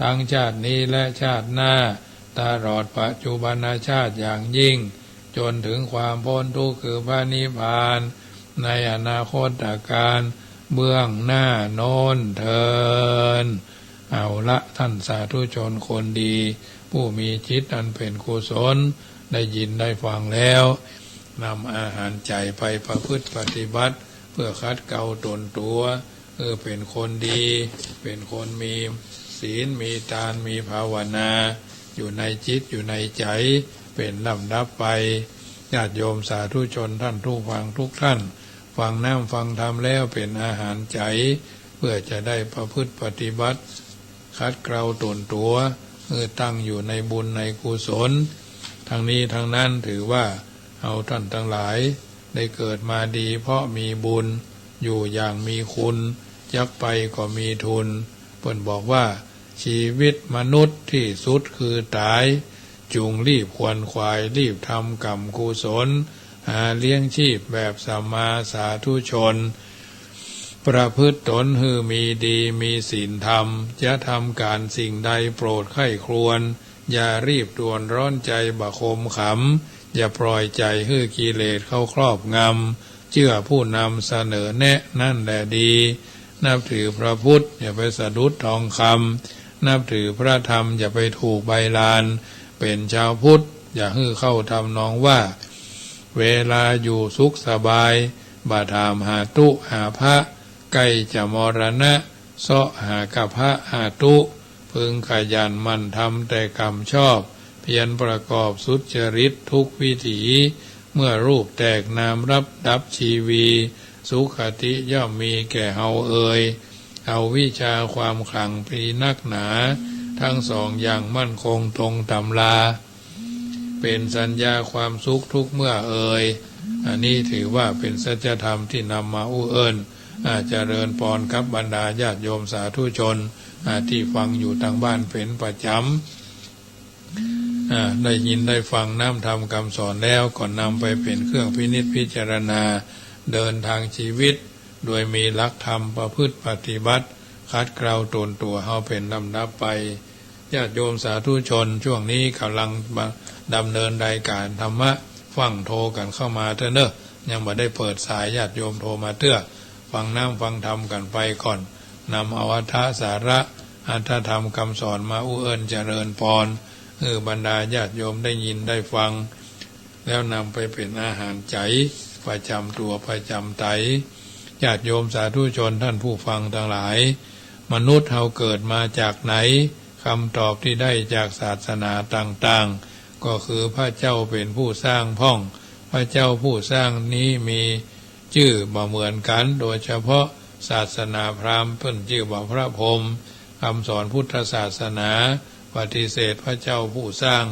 ทั้งชาตินี้และชาติหน้า ตลอดปัจจุบันชาติอย่างยิ่ง จ๋นถึงความพ้นทุกข์คือพระนิพพาน ในอนาคตกาลเบื้องหน้าโน้นเทอญ เอาละ ท่านสาธุชนคนดี ผู้มีจิตอันเป๋นกุศล ได้ยินได้ฟังแล้ว นำอาหารใจ๋ไปประพฤติปฏิบัติ เพื่อขัดเกลาตนตั๋ว เออ เป๋นคนดี เป๋นคนมีศีล มีตาน มีภาวนา อยู่ในจิต อยู่ในใจ๋ เป๋นลำดับไป ญาติโยมสาธุชนท่านผู้ฟังทุกท่าน ฟังน้ำฟังธรรมแล้วเป๋นอาหารใจ๋ เปื้อจะได้ประพฤติปฏิบัติ ขัดเกลาต๋นตั๋ว หื้อตั้งอยู่ในบุญในกุศล ทั้งนี้ทั้งนั้นถือว่าเฮาต้านตังหลายได้เกิดมาดีเพราะมีบุญ อยู่อย่างมีคุณ จักไปก็มีทุน เปิ้นบอกว่า ชีวิตมนุษย์ตี้สุดคือต๋าย จุ่งรีบขวนขวายรีบทำกรรมกุศล หาเลี้ยงชีพแบบสัมมาสาธุชน ประพฤติต๋นหื้อมีดีมีศีลธรรม จะทำก๋านสิ่งใดโปรดใคร่ครวญ อย่ารีบด่วนร้อนใจ๋บ่ขมขำ อย่าปล่อยใจ๋หื้อกิเลสเข้าครอบงำ เจื้อผู้นำเสนอแนะนั่นแหละดี นับถือพระพุทธอย่าไปสะดุดทองคำ นับถือพระธรรมอย่าไปถูกใบลาน เป๋นชาวพุทธอย่าหื้อเข้าทำนองว่า เวลาอยู่สุขสบาย บ่ถามหาตุ๊หาพระ ใก้จะมรณะ เซาะหากะพระอาตุ๊ พึงขยันหมั่นทำแต่กรรมชอบ เพียรประกอบสุจริตทุกวิถี เมื่อรูปแตกนามรับดับชีวี สุคติย่อมมีแก่เฮาเอย เอาวิชาความขลังปรีนักหนา ทั้งสองอย่างมั่นคงตรงตำรา เป๋นสัญญาความสุขทุกเมื่อเอย อันนี้ถือว่าเป๋นสัจธรรมตี้นำมาอู้เอิ้น อ่า เจริญปอนกับบรรดาญาติโยมสาธุชน อ่า ตี้ฟังอยู่ตางบ้านเป๋นประจ๋ำ อ่า ได้ยินได้ฟังน้ำธรรมกำสอนแล้ว ก็นำไปเป๋นเครื่องพินิจพิจารณา เดินทางชีวิต โดยมีหลักธรรมประพฤติปฏิบัติ ขัดเกลาต๋นตั๋วเฮาเป๋นลำดับไป ญาติโยมสาธุชน ช่วงนี้ก่ำลังดำเนินรายก๋านธรรมะ ฟั่งโทรกั๋นเข้ามาเต๊อะเน่อ ยังบ่ได้เปิดสาย ญาติโยมโทรมาเต๊อะ ฟังน้ำฟังธรรมกั๋นไปก่อน นำเอาอรรถสาระ อรรถธรรมกำสอนมาอู้เอิ้นเจริญปอน หื้อบรรดาญาติโยมได้ยินได้ฟัง แล้วนำไปเป๋นอาหารใจ๋ ประจ๋ำตั๋วประจ๋ำไต ญาติโยมสาธุชนต้านผู้ฟังตังหลาย มนุษย์เฮาเกิดมาจากไหน กำตอบตี้ได้จากศาสนาต่างๆ ก็คือพระเจ้าเป๋นผู้สร้างพ่อง พระเจ้าผู้สร้างนี้มีจื้อบ่เหมือนกั๋น โดยเฉพาะศาสนาพราหมณ์เปิ้นจื้อว่าพระพรหม กำสอนพุทธศาสนาปฏิเสธพระเจ้าผู้สร้าง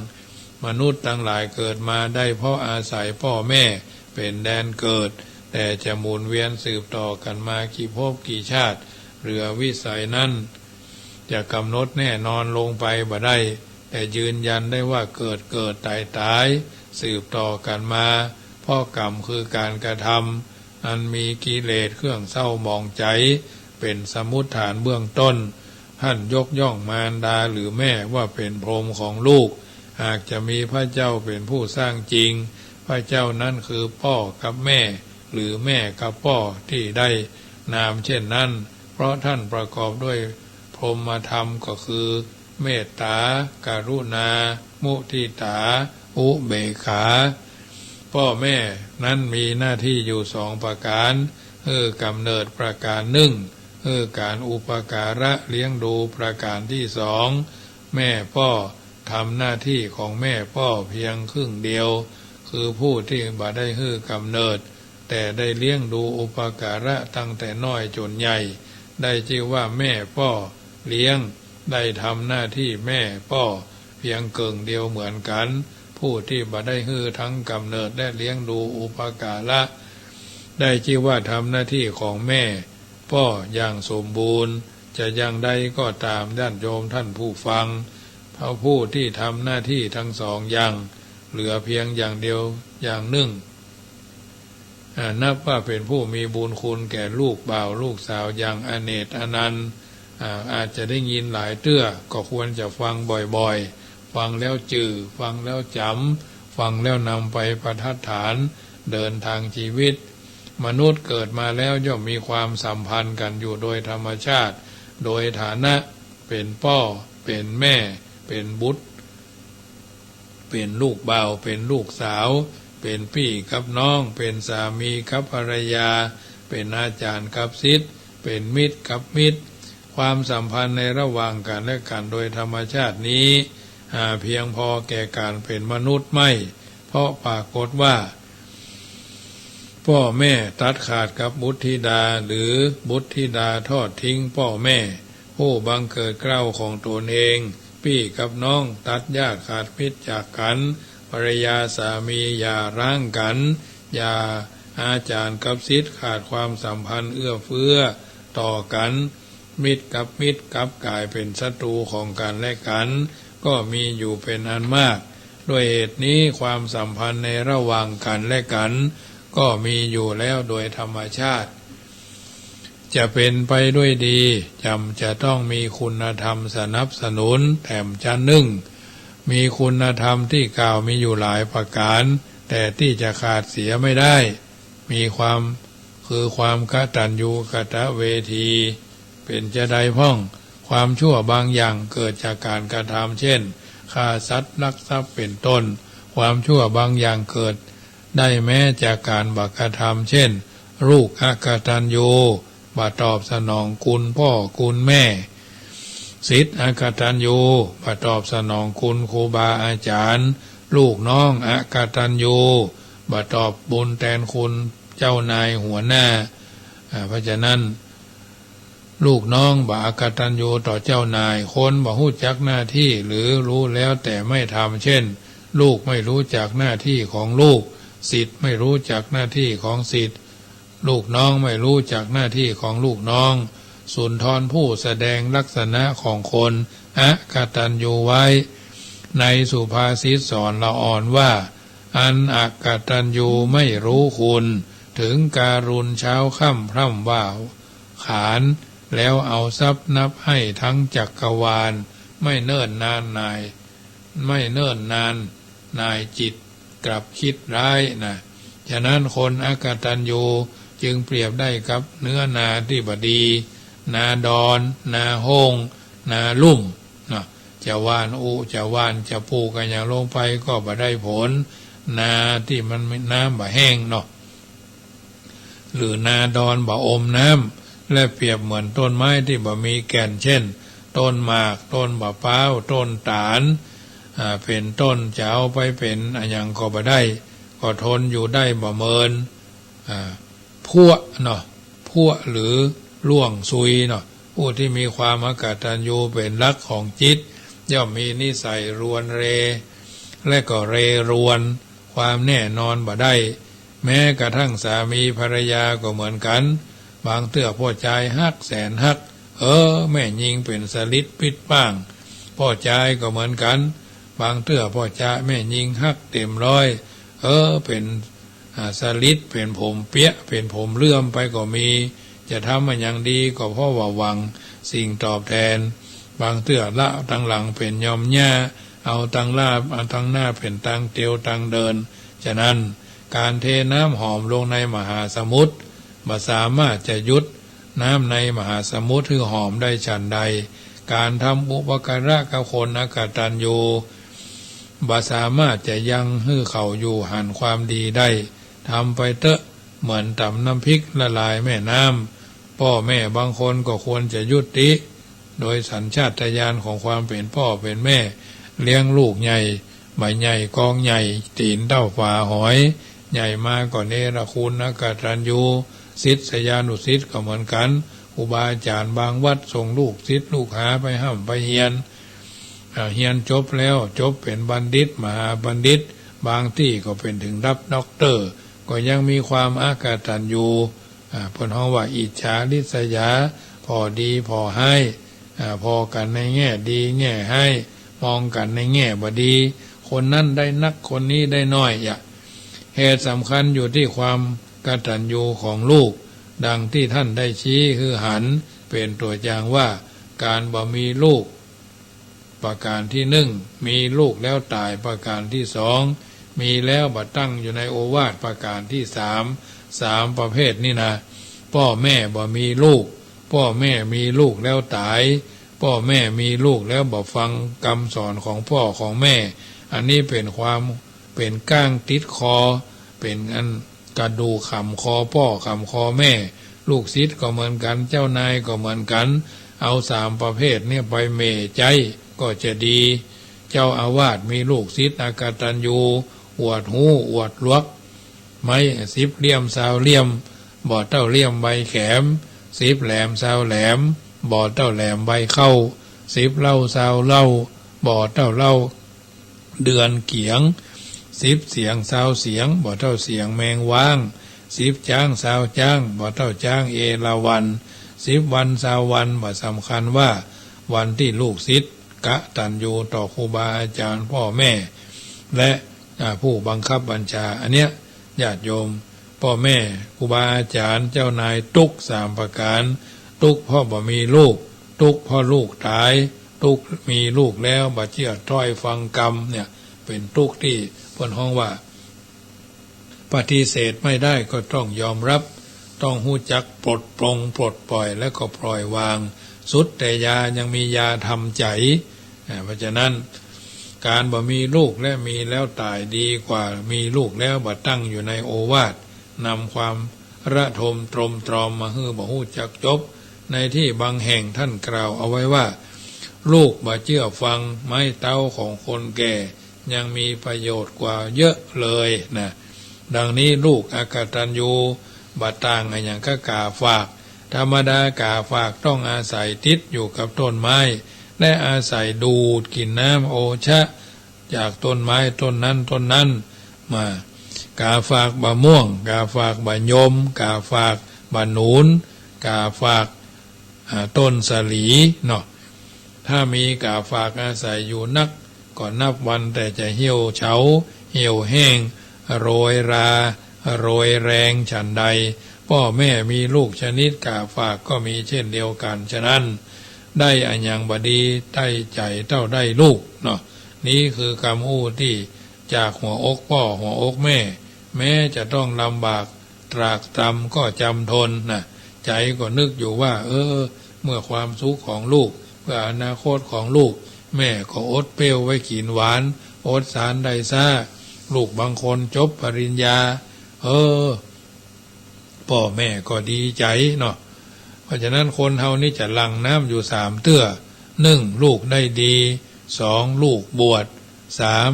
มนุษย์ตังหลายเกิดมาได้เพราะอาศัยป้อแม่เป๋นแดนเกิด แต่จะหมุนเวียนสืบต่อกั๋นมากี่ภพกี่ชาติ เหลือวิสัยนั้น จะก๋ำหนดแน่นอนลงไปบ่ได้ แต่ยืนยันได้ว่าเกิดเกิดต๋ายต๋าย สืบต่อกั๋นมา เพราะกรรมคือก๋านกระทำ อันมีกิเลสเครื่องเศร้าหมองใจ๋ เป๋นสมมุฏฐานเบื้องต้น ต้านยกย่องมารดาหรือแม่ว่าเป๋นพรหมของลูก หากจะมีพระเจ้าเป๋นผู้สร้างจริง พระเจ้านั้นคือป้อกับแม่ หรือแม่กับป้อตี้ได้นามเช่นนั้น เพราะต้านประกอบด้วยพรหมธรรมก็คือ เมตตา กรุณา มุทิตา อุเบกขา ป้อแม่นั้นมีหน้าตี้อยู่สองประก๋าน หื้อกำเนิดประก๋านนึ่ง หื้อก๋านอุปการะเลี้ยงดูประก๋านตี้สอง แม่ป้อทำหน้าตี้ของแม่ป้อเพียงครึ่งเดียว คือผู้ตี้บ่ได้หื้อกำเนิด แต่ได้เลี้ยงดูอุปการะตั้งแต่น้อยจ๋นใหญ่ ได้จื้อว่าแม่ป้อเลี้ยง ได้ทำหน้าตี้แม่ป้อเพียงเกิ่งเดียวเหมือนกั๋น ผู้ตี้บ่ได้หื้อทั้งกำเนิดและเลี้ยงดูอุปการะ ได้จื้อว่าทำหน้าตี้ของแม่ป้ออย่างสมบูรณ์ จะอย่างใดก็ต๋ามญาติโยมต้านผู้ฟัง เพราะผู้ตี้ทำหน้าตี้ทั้งสองอย่าง เหลือเพียงอย่างเดียวอย่างนึ่ง อ่า นับว่าเป๋นผู้มีบุญคุณแก่ลูกบ่าวลูกสาวอย่างอเนกอนันต์ อ่า อาจจะได้ยินหลายเตื้อ ก็ควรจะฟังบ่อยๆ ฟังแล้วจื้อ ฟังแล้วจ๋ำ ฟังแล้วนำไปประดิษฐาน เดินทางชีวิต มนุษย์เกิดมาแล้วย่อมมีความสัมพันธ์กั๋นอยู่โดยธรรมชาติ โดยฐานะเป๋นป้อ เป๋นแม่ เป๋นบุตร เป๋นลูกบ่าว เป๋นลูกสาว เป๋นปี้กับน้อง เป๋นสามีกับภรรยา เป๋นอาจ๋ารย์กับศิษย์ เป๋นมิตรกับมิตร ความสัมพันธ์ในระหว่างกั๋นและกั๋นโดยธรรมชาตินี้ หาเพียงพอแก่ก๋านเป๋นมนุษย์ไม่ เพราะปรากฏว่า ป้อแม่ตัดขาดกับบุตรธิดา หรือบุตรธิดาทอดทิ้งป้อแม่ ผู้บังเกิดเกล้าของตนเอง ปี้กับน้องตัดญาติขาดมิตรจากกั๋น ภรรยาสามีหย่าร้างกั๋น หย่าอาจ๋ารย์กับศิษย์ขาดความสัมพันธ์เอื้อเฟื้อต่อกั๋น มิตรกับมิตรกลับก๋ายเป๋นศัตรูของกั๋นและกั๋น ก็มีอยู่เป๋นอันมาก ด้วยเหตุนี้ความสัมพันธ์ในระหว่างกั๋นและกั๋น ก็มีอยู่แล้วโดยธรรมชาติ จะเป๋นไปด้วยดี ย่อมจะต้องมีคุณธรรมสนับสนุนแถมจั๊นนึ่ง มีคุณธรรมตี้กล่าวมีอยู่หลายประก๋าน แต่ตี้จะขาดเสียไม่ได้ มีความ คือความกตัญญูกตเวที เป๋นจาใดพ่อง ความชั่วบางอย่างเกิดจากก๋านกระทำ เช่น ฆ่าสัตว์ ลักทรัพย์ เป๋นต้น ความชั่วบางอย่างเกิดได้แม้จากก๋านบ่กระทำ เช่น ลูกอกตัญญู บ่ตอบสนองคุณป้อคุณแม่ ศิษย์อกตัญญู บ่ตอบสนองคุณครูบาอาจ๋ารย์ ลูกน้องอกตัญญู บ่ตอบบุญแตนคุณเจ้านายหัวหน้า อ่า เพราะฉะนั้น ลูกน้องบ่อกตัญญูต่อเจ้านาย คนบ่ฮู้จักหน้าตี้หรือรู้แล้วแต่ไม่ทำ เช่น ลูกไม่รู้จักหน้าตี้ของลูก ศิษย์ไม่รู้จักหน้าตี้ของศิษย์ ลูกน้องไม่รู้จักหน้าตี้ของลูกน้อง สุนทรภู่แสดงลักษณะของคนอกตัญญูไว้ ในสุภาษิตสอนละอ่อนว่า อันอกตัญญูไม่ฮู้คุณ ถึงการุณเช้าค่ำพร่ำว่าขาน แล้วเอาทรัพย์นับให้ทั้งจักรวาล ไม่เนิ่นนานนาย ไม่เนิ่นนานนายจิตกลับคิดร้ายนะ ฉะนั้นคนอกตัญญูจึงเปรียบได้กับเนื้อนาตี้บ่ดี นาดอน นาโฮ่ง นาลุ่มเนาะ จะหว่านอุ จะหว่าน จะปลูกอะหยังลงไปก็บ่ได้ผล นาตี้มันน้ำบ่แห้งเนาะ หรือนาดอนบ่อมน้ำ และเปรียบเหมือนต้นไม้ตี้บ่มีแก่น เช่น ต้นหมาก ต้นบ่าป๊าว ต้นต๋าล อ่า เป๋นต้น จะเอาไปเป๋นอะหยังก็บ่ได้ ก็ทนอยู่ได้บ่เมิน อ่า พั้วเนาะ พั้วหรือล่วงซุยเนาะ ผู้ตี้มีความอกตัญญูเป๋นหลักของจิต ย่อมมีนิสัยรวนเร และก็เรรวน ความแน่นอนบ่ได้ แม้กระทั่งสามีภรรยาก็เหมือนกั๋น บางเตื้อป้อจายฮักแสนฮัก เออ แม่ญิงเป๋นสลิดปิ๊ดป้าง ป้อจายก็เหมือนกั๋น บางเตื้อป้อจายแม่ญิงฮักเต๋มร้อย เออ เป๋น อ่า สลิด เป๋นผมเปียะ เป๋นผมเลื่อมไปก็มี จะทำอะหยังดีก็เพราะว่าหวังสิ่งตอบแตน บางเตื้อละตังหลังเป๋นยอมหญ้า เอาตังหน้า เอาตังหน้าเป๋นตางเตียวตางเดิน ฉะนั้นก๋านเทน้ำหอมลงในมหาสมุทร บ่สามารถจะหยุดน้ำในมหาสมุทรหื้อหอมได้ฉันใด ก๋านทำอุปการะกับคนอกตัญญู บ่สามารถจะยั้งหื้อเขาอยู่หันความดีได้ ทำไปเต๊อะ เหมือนต๋ำน้ำพริกละลายแม่น้ำ ป้อแม่บางคนก็ควรจะยุติ โดยสัญชาตญาณของความเป๋นป้อเป๋นแม่ เลี้ยงลูกใหญ่ บ่าใหญ่กองใหญ่ ตี๋นเต้าฝาหอย ใหญ่มาก็เนรคุณอกตัญญู ศิษยานุศิษย์ก็เหมือนกั๋น ครูบาอาจ๋ารย์บางวัดส่งลูกศิษย์ลูกหาไปฮ่ำไปเฮียน อ่า เฮียนจบแล้ว จบเป๋นบัณฑิต มหาบัณฑิต บางตี้ก็เป๋นเถิงระดับด็อกเตอร์ ก็ยังมีความอกตัญญู อ่า เปิ้นฮ้องว่าอิจฉาริษยา ผ่อดีผ่อฮ้าย อ่า ผ่อกั๋นในแง่ดีแง่ฮ้าย มองกั๋นในแง่บ่ดี คนนั้นได้นัก คนนี้ได้น้อย อย่า เหตุสำคัญอยู่ตี้ความกตัญญูของลูก ดังตี้ต้านได้ชี้หื้อหัน เป๋นตั๋วอย่างว่า ก๋านบ่มีลูก ประก๋านตี้นึ่ง มีลูกแล้วต๋าย ประก๋านตี้สอง มีแล้วบ่ตั้งอยู่ในโอวาท ประก๋านตี้สาม สามประเภทนี้นะ ป้อแม่บ่มีลูก ป้อแม่มีลูกแล้วต๋าย ป้อแม่มีลูกแล้วบ่ฟังกำสอนของป้อของแม่ อันนี้เป๋นความ เป๋นก้างติดคอ เป๋นอันกระดูกขำคอป้อขำคอแม่ ลูกศิษย์ก็เหมือนกั๋น เจ้านายก็เหมือนกั๋น เอาสามประเภทนี้ไปเหม่ใจ๊ก็จะดี เจ้าอาวาสมีลูกศิษย์อกตัญญู อวดฮู้อวดหลวก ไม้ สิบเลี่ยมซาวเลี่ยม บ่เต้าเลี่ยมใบแขม สิบแหลมซาวแหลม บ่เต้าแหลมใบเข้า สิบเล่าซาวเล่า บ่เต้าเล่าเดือนเกี๋ยง สิบเสียงซาวเสียง บ่เต้าเสียงแมงว้าง สิบจ๊างซาวจ๊าง บ่เต้าจ๊างเอราวัณ สิบวันซาววัน บ่สำคัญว่าวันตี้ลูกศิษย์กตัญญูต่อครูบาอาจารย์พ่อแม่ และ อ่า ผู้บังคับบัญชา อันเนี้ย ญาติโยม พ่อแม่ ครูบาอาจารย์ เจ้านาย ตุ๊กข์สามประก๋าน ตุ๊กข์เพราะบ่มีลูก ตุ๊กข์เพราะลูกต๋าย ตุ๊กข์มีลูกแล้วบ่เจื้อถ้อยฟังกำ เนี่ย เป๋นตุ๊กข์ตี้เปิ้นฮ้องว่า ปฏิเสธไม่ได้ก็ต้องยอมรับ ต้องฮู้จักปลดปลงปลดปล่อยและก็ปล่อยวาง สุดแต่ยายังมียาทำใจ๋ อ่า เพราะฉะนั้น ก๋านบ่มีลูกและมีแล้วต๋ายดีกว่ามีลูกแล้วบ่ตั้งอยู่ในโอวาท นำความระทมตรมตรอมมาหื้อบ่ฮู้จักจบ ในตี้บางแห่งท่านกล่าวเอาไว้ว่า ลูกบ่เจื้อฟังไม้เต๊าของคนแก่ ยังมีประโยชน์กว่าเยอะเลยนะ ดังนี้ลูกอกตัญญูบ่ต่างอะหยังกับก๋าฝาก ธรรมดาก๋าฝากต้องอาศัยติดอยู่กับต้นไม้ และอาศัยดูดกิ๋นน้ำโอชะจากต้นไม้ต้นนั้นต้นนั้นมา ก๋าฝากบ่าม่วง ก๋าฝากบ่ายม ก๋าฝากบ่าหนุน ก๋าฝาก อ่า ต้นสาลีเนาะ ถ้ามีก๋าฝากอาศัยอยู่นัก ก็นับวันแต่จะเหี่ยวเฉา เหี่ยวแห้ง โรยรา โรยแรง ฉันใด พ่อแม่มีลูกชนิดก๋าฝากก็มีเช่นเดียวกั๋น ฉะนั้น ได้อะหยังบ่ดีได้ใจ๋เต้าได้ลูกเนาะ นี้คือกำอู้ตี้จากหัวอกพ่อหัวอกแม่ แม้จะต้องลำบาก ตรากตรำก็จำทนนะ ใจ๋ก็นึกอยู่ว่า เออ เมื่อความสุขของลูก เพื่ออนาคตของลูก แม่ก็อดเปรี้ยวไว้กิ๋นหวาน อดสารได้ซ้า ลูกบางคนจบปริญญา เออ ป้อแม่ก็ดีใจ๋เนาะ เพราะฉะนั้นคนเฮานี่จะหลั่งน้ำอยู่สามเตื้อ นึ่ง ลูกได้ดี สอง ลูกบวช สาม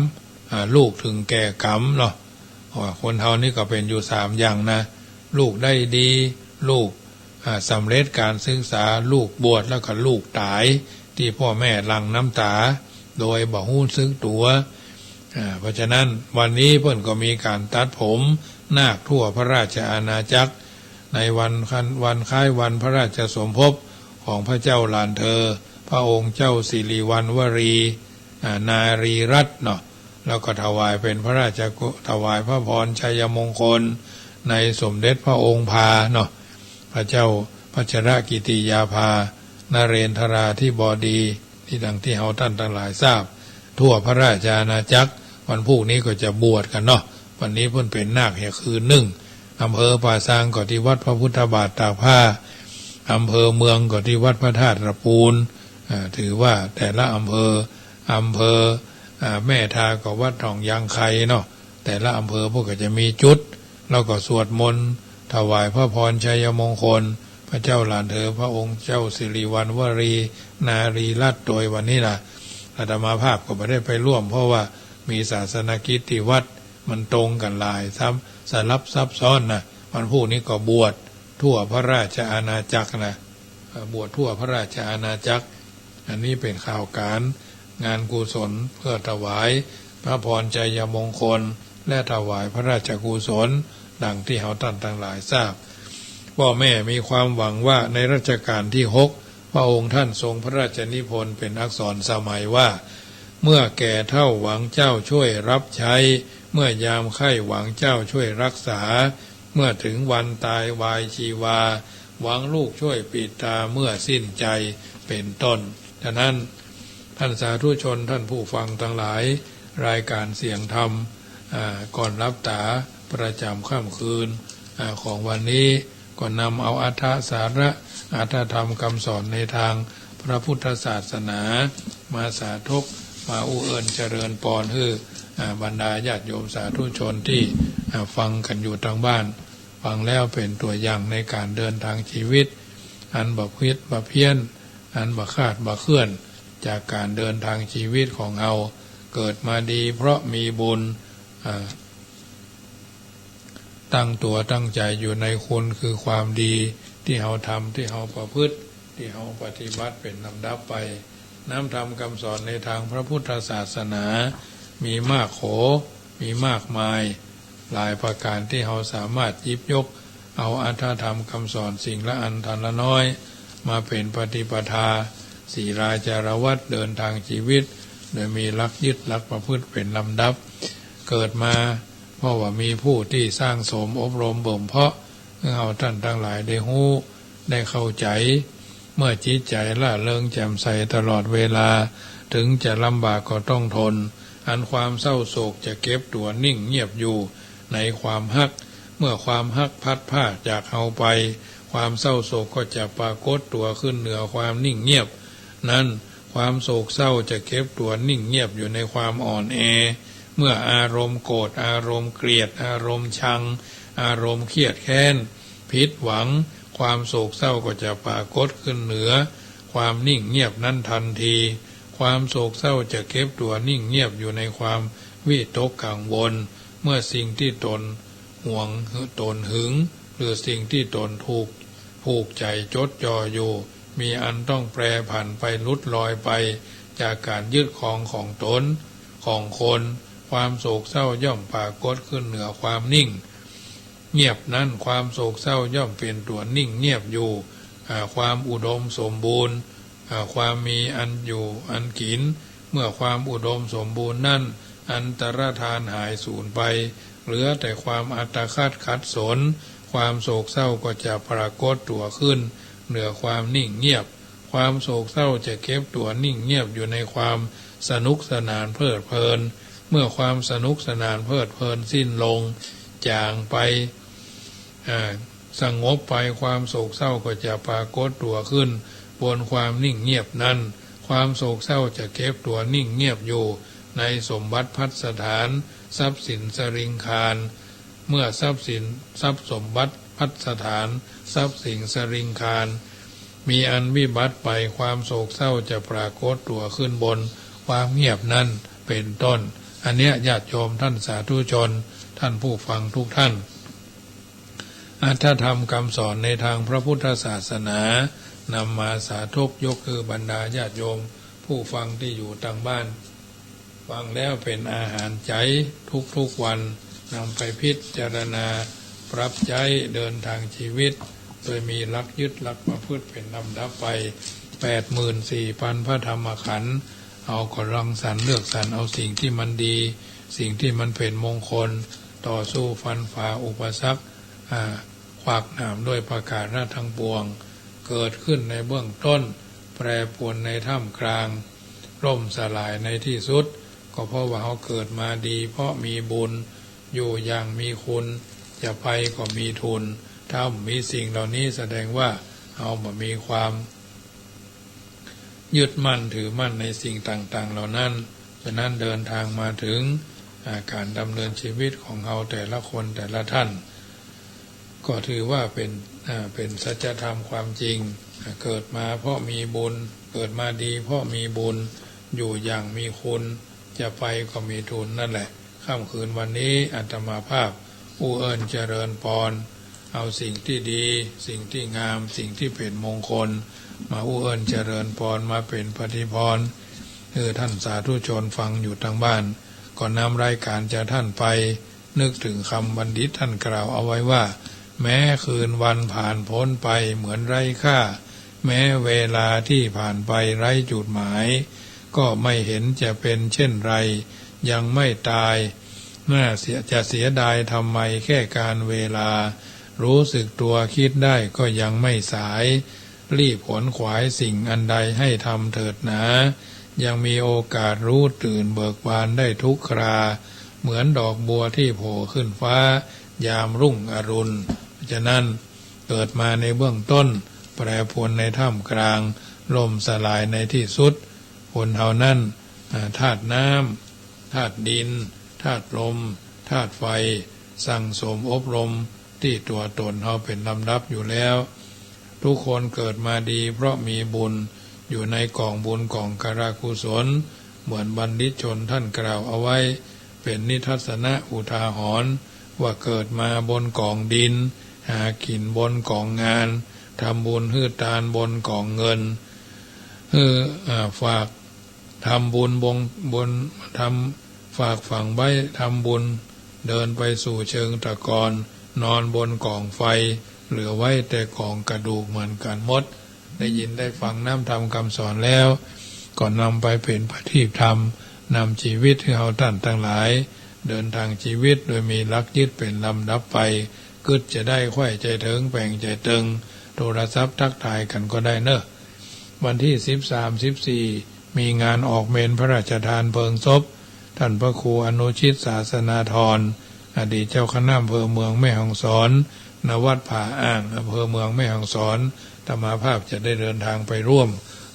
อ่า ลูกเถิงแก่กรรมเนาะ เพราะว่าคนเฮานี่ก็เป๋นอยู่สามอย่างนะ ลูกได้ดี ลูก อ่า สำเร็จก๋านศึกษา ลูกบวช แล้วก็ลูกต๋าย ตี้ป้อแม่หลั่งน้ำต๋า โดยบ่ฮู้สึกตั๋ว อ่า เพราะฉะนั้นวันนี้เปิ้นก็มีก๋านตัดผมนาคทั่วพระราชอาณาจักร ในวันคัน วันคล้ายวันพระราชสมภพของพระเจ้าหลานเธอ พระองค์เจ้าสิริวัณวรี อ่า นารีรัตน์เนาะ แล้วก็ถวายเป๋นพระราชกุ ถวายพระพรชัยมงคล ในสมเด็จพระองค์พาเนาะ พระเจ้าพัชรกิติยาภา นเรนทราธิบดี ตี้ดังตี้เฮาต้านตังหลายทราบ ทั่วพระราชอาณาจักร วันพูกนี้ก็จะบวชกั๋นเนาะ วันนี้เปิ้นเป๋นนาคเหียคืนนึ่ง อำเภอป่าซางก็ตี้วัดพระพุทธบาทตากผ้า อำเภอเมืองก็ตี้วัดพระธาตุตะปูน อ่า ถือว่าแต่ละอำเภอ อำเภอ อ่า แม่ทาก็วัดหนองยางไคเนาะ แต่ละอำเภอเปิ้นก็จะมีจุด แล้วก็สวดมนต์ถวายพระพรชัยมงคล พระเจ้าหลานเธอพระองค์เจ้าสิริวัณวรีนารีรัตน์ โดยวันนี้นะ อาตมาภาพก็บ่ได้ไปร่วม เพราะว่ามีศาสนกิจตี้วัด มันตรงกั๋นหลาย ซ้ำ สลับซับซ้อนนะ วันพูกนี้ก็บวชทั่วพระราชอาณาจักรนะ เอ่อ บวชทั่วพระราชอาณาจักร อันนี้เป๋นข่าวก๋านงานกุศลเพื่อถวายพระพรชัยมงคล และถวายพระราชกุศล ดังตี้เฮาต้านตังหลายทราบ ป้อแม่มีความหวังว่าในรัชกาลตี้หก พระองค์ท่านทรงพระราชนิพนธ์เป๋นอักษรสมัยว่า เมื่อแก่เฒ่าหวังเจ้าช่วยรับใช้ เมื่อยามไข้หวังเจ้าช่วยรักษา เมื่อเถิงวันตายวายชีวา หวังลูกช่วยปิดตาเมื่อสิ้นใจ เป๋นต้น ฉะนั้น ท่านสาธุชน ท่านผู้ฟังตังหลาย รายก๋านเสียงธรรม อ่า ก่อนหลับต๋าประจ๋ำค่ำคืน อ่า ของวันนี้ ก็นำเอาอรรถสาระ อรรถธรรมกำสอนในตางพระพุทธศาสนา มาสาธก มาอู้เอิ้นเจริญปอนหื้อ อ่า บรรดาญาติโยมสาธุชนตี้ อ่า ฟังกั๋นอยู่ตางบ้าน ฟังแล้วเป๋นตั๋วอย่างในก๋านเดินตางชีวิต อันบ่ผิดบ่เพี้ยน อันบ่คลาดบ่เคลื่อน จากก๋านเดินตางชีวิตของเฮา เกิดมาดีเพราะมีบุญ อ่า ตั้งตั๋วตั้งใจ๋อยู่ในคุณคือความดีตี้เฮาทำ ตี้เฮาประพฤติ ตี้เฮาปฏิบัติเป๋นลำดับไป น้ำธรรมกำสอนในตางพระพุทธศาสนา มีมากโข มีมากมาย หลายประก๋านตี้เฮาสามารถหยิบยกเอาอรรถธรรมกำสอนสิ่งละอันตันละน้อย มาเป๋นปฏิปทา ศีลาจารวัตร เดินตางจีวิต โดยมีหลักยึดหลักประพฤติเป๋นลำดับ เกิดมาเพราะว่ามีผู้ตี้สั่งสมอบรมบ่มเพาะ หื้อเฮาต้านตังหลายได้ฮู้ ได้เข้าใจ๋ เมื่อจิตใจ๋ร่าเริงแจ่มใสตลอดเวลา เถิงจะลำบากก็ต้องทน อันความเศร้าโศกจะเก็บตั๋วนิ่งเงียบอยู่ในความฮัก เมื่อความฮักพลัดพรากจากเฮาไป ความเศร้าโศกก็จะปรากฏตั๋วขึ้นเหนือความนิ่งเงียบนั้น ความโศกเศร้าจะเก็บตั๋วนิ่งเงียบอยู่ในความอ่อนแอ เมื่ออารมณ์โกรธ อารมณ์เกลียด อารมณ์ชัง อารมณ์เครียดแค้น ผิดหวัง ความโศกเศร้าก็จะปรากฏขึ้นเหนือความนิ่งเงียบนั้นทันที ความโศกเศร้าจะเก็บตั๋วนิ่งเงียบอยู่ในความวิตกกังวล เมื่อสิ่งตี้ตนหวง ตนหึง หรือสิ่งตี้ตนถูก ผูกใจ๋จดจ่ออยู่ มีอันต้องแปรผันไป หลุดลอยไปจากก๋านยึดครองของตน ของคน ความโศกเศร้าย่อมปรากฏขึ้นเหนือความนิ่งเงียบนั้น ความโศกเศร้าย่อมเป๋นตั๋วนิ่งเงียบอยู่ อ่า ความอุดมสมบูรณ์ อ่า ความมีอันอยู่อันกิ๋น เมื่อความอุดมสมบูรณ์นั้น อันตรธานหายสูญไป เหลือแต่ความอัตคัดขัดสน ความโศกเศร้าก็จะปรากฏตั๋วขึ้นเหนือความนิ่งเงียบ ความโศกเศร้าจะเก็บตั๋วนิ่งเงียบอยู่ในความสนุกสนานเพลิดเพลิน เมื่อความสนุกสนานเพลิดเพลินสิ้นลง จางไป อ่า สงบไป ความโศกเศร้าก็จะปรากฏตั๋วขึ้นบนความนิ่งเงียบนั้น ความโศกเศร้าจะเก็บตั๋วนิ่งเงียบอยู่ในสมบัติภัสถาน ทรัพย์สินสริงคาร เมื่อทรัพย์สิน ทรัพย์สมบัติภัสถาน ทรัพย์สินสริงคาร มีอันวิบัติไป ความโศกเศร้าจะปรากฏตั๋วขึ้นบนความเงียบนั้น เป๋นต้น อันเนี้ยญาติโยมต้านสาธุชน ต้านผู้ฟังทุกท่าน อรรถธรรมกำสอนในตางพระพุทธศาสนา นำมาสาธกยกหื้อบรรดาญาติโยมผู้ฟังตี้อยู่ตางบ้าน ฟังแล้วเป๋นอาหารใจ๋ทุกๆ วัน นำไปพิจารณา ปรับใจ๊เดินตางจีวิต โดยมีหลักยึดหลักประพฤติเป๋นลำดับไป แปดหมื่นสี่พันพระธรรมขันธ์ เฮาก็รังสรรค์เลือกสรรเอาสิ่งตี้มันดี สิ่งตี้มันเป๋นมงคล ต่อสู้ฟันฝ่าอุปสรรค อ่า ขวากหนามด้วยประก๋าระตังปวง เกิดขึ้นในเบื้องต้น แปรปรวนในท่ามกลาง ล่มสลายในตี้สุด ก็เพราะว่าเฮาเกิดมาดีเพราะมีบุญ อยู่อย่างมีคุณ จะไปก็มีทุน ถ้าบ่มีสิ่งเหล่านี้แสดงว่าเฮาบ่มีความ ยึดมั่นถือมั่นในสิ่งต่างๆ เหล่านั้น ฉะนั้นเดินตางมาเถิง อ่า ก๋านดำเนินจีวิตของเฮาแต่ละคนแต่ละท่าน ก็ถือว่าเป๋น อ่า เป๋นสัจธรรมความจริง อ่า เกิดมาเพราะมีบุญ เกิดมาดีเพราะมีบุญ อยู่อย่างมีคุณ จะไปก็มีทุนนั่นแหละ ค่ำคืนวันนี้อาตมาภาพ อู้เอิ้นเจริญปอน เอาสิ่งตี้ดี สิ่งตี้งาม สิ่งตี้เป๋นมงคล มาอู้เอิ้นเจริญปอน มาเป๋นปฏิปอน หื้อต้านสาธุชนฟังอยู่ตางบ้าน ก็นำรายก๋านจากต้านไป นึกเถิงกำบัณฑิตต้านกล่าวเอาไว้ว่า แม้คืนวันผ่านพ้นไปเหมือนไร้ค่า แม้เวลาตี้ผ่านไปไร้จุดหมาย ก็ไม่เห็นจะเป๋นเช่นไร ยังไม่ตาย น่าเสีย จะเสียดายทำไมแค่กาลเวลา รู้สึกตัวคิดได้ก็ยังไม่สาย รีบขวนขวายสิ่งอันใดให้ทำเถิดหนา ยังมีโอกาสรู้ตื่นเบิกบานได้ทุกครา เหมือนดอกบัวตี้โผล่ขึ้นฟ้า ยามรุ่งอรุณ ฉะนั้นเกิดมาในเบื้องต้น แปรปรวนในท่ามกลาง ล่มสลายในตี้สุด คนเฮานั้น อ่า ธาตุน้ำ ธาตุดิน ธาตุลม ธาตุไฟ สั่งสมอบรมตี้ตั๋วตนเฮาเป๋นลำดับอยู่แล้ว ทุกคนเกิดมาดีเพราะมีบุญ อยู่ในก๋องบุญก๋องกรกุศล เหมือนบัณฑิตชนต้านกล่าวเอาไว้ เป๋นนิทัศนะอุทาหรณ์ ว่าเกิดมาบนก๋องดิน หากิ๋นบนก๋องงาน ทำบุญหื้อตานบนก๋องเงิน หื้อ อ่า ฝาก ทำบุญบง บน ทำ ฝากฝังไว้ทำบุญ เดินไปสู่เชิงตะกอน นอนบนก๋องไฟ เหลือไว้แต่ก๋องกระดูกเหมือนกั๋นหมด ได้ยินได้ฟังน้ำธรรมกำสอนแล้ว ก็นำไปเป๋นประทีปธรรม นำจีวิตหื้อเฮาต้านตังหลาย เดินตางจีวิตโดยมีหลักยึดเป๋นลำดับไป กึ๊ดจะได้ใค่ใจ๋เถิงแป๋งใจ๋เติง โทรศัพท์ตั๊กทายกั๋นก็ได้เน่อ วันตี้สิบสาม สิบสี่ มีงานออกเมรุพระราชทานเพลิงศพ ต้านพระครูอนุชิต ศาสนาธร อดีตเจ้าคณะอำเภอเมืองแม่ฮ่องสอน ณ วัดผาอ่าง อำเภอเมืองแม่ฮ่องสอน อาตมาภาพจะได้เดินตางไปร่วม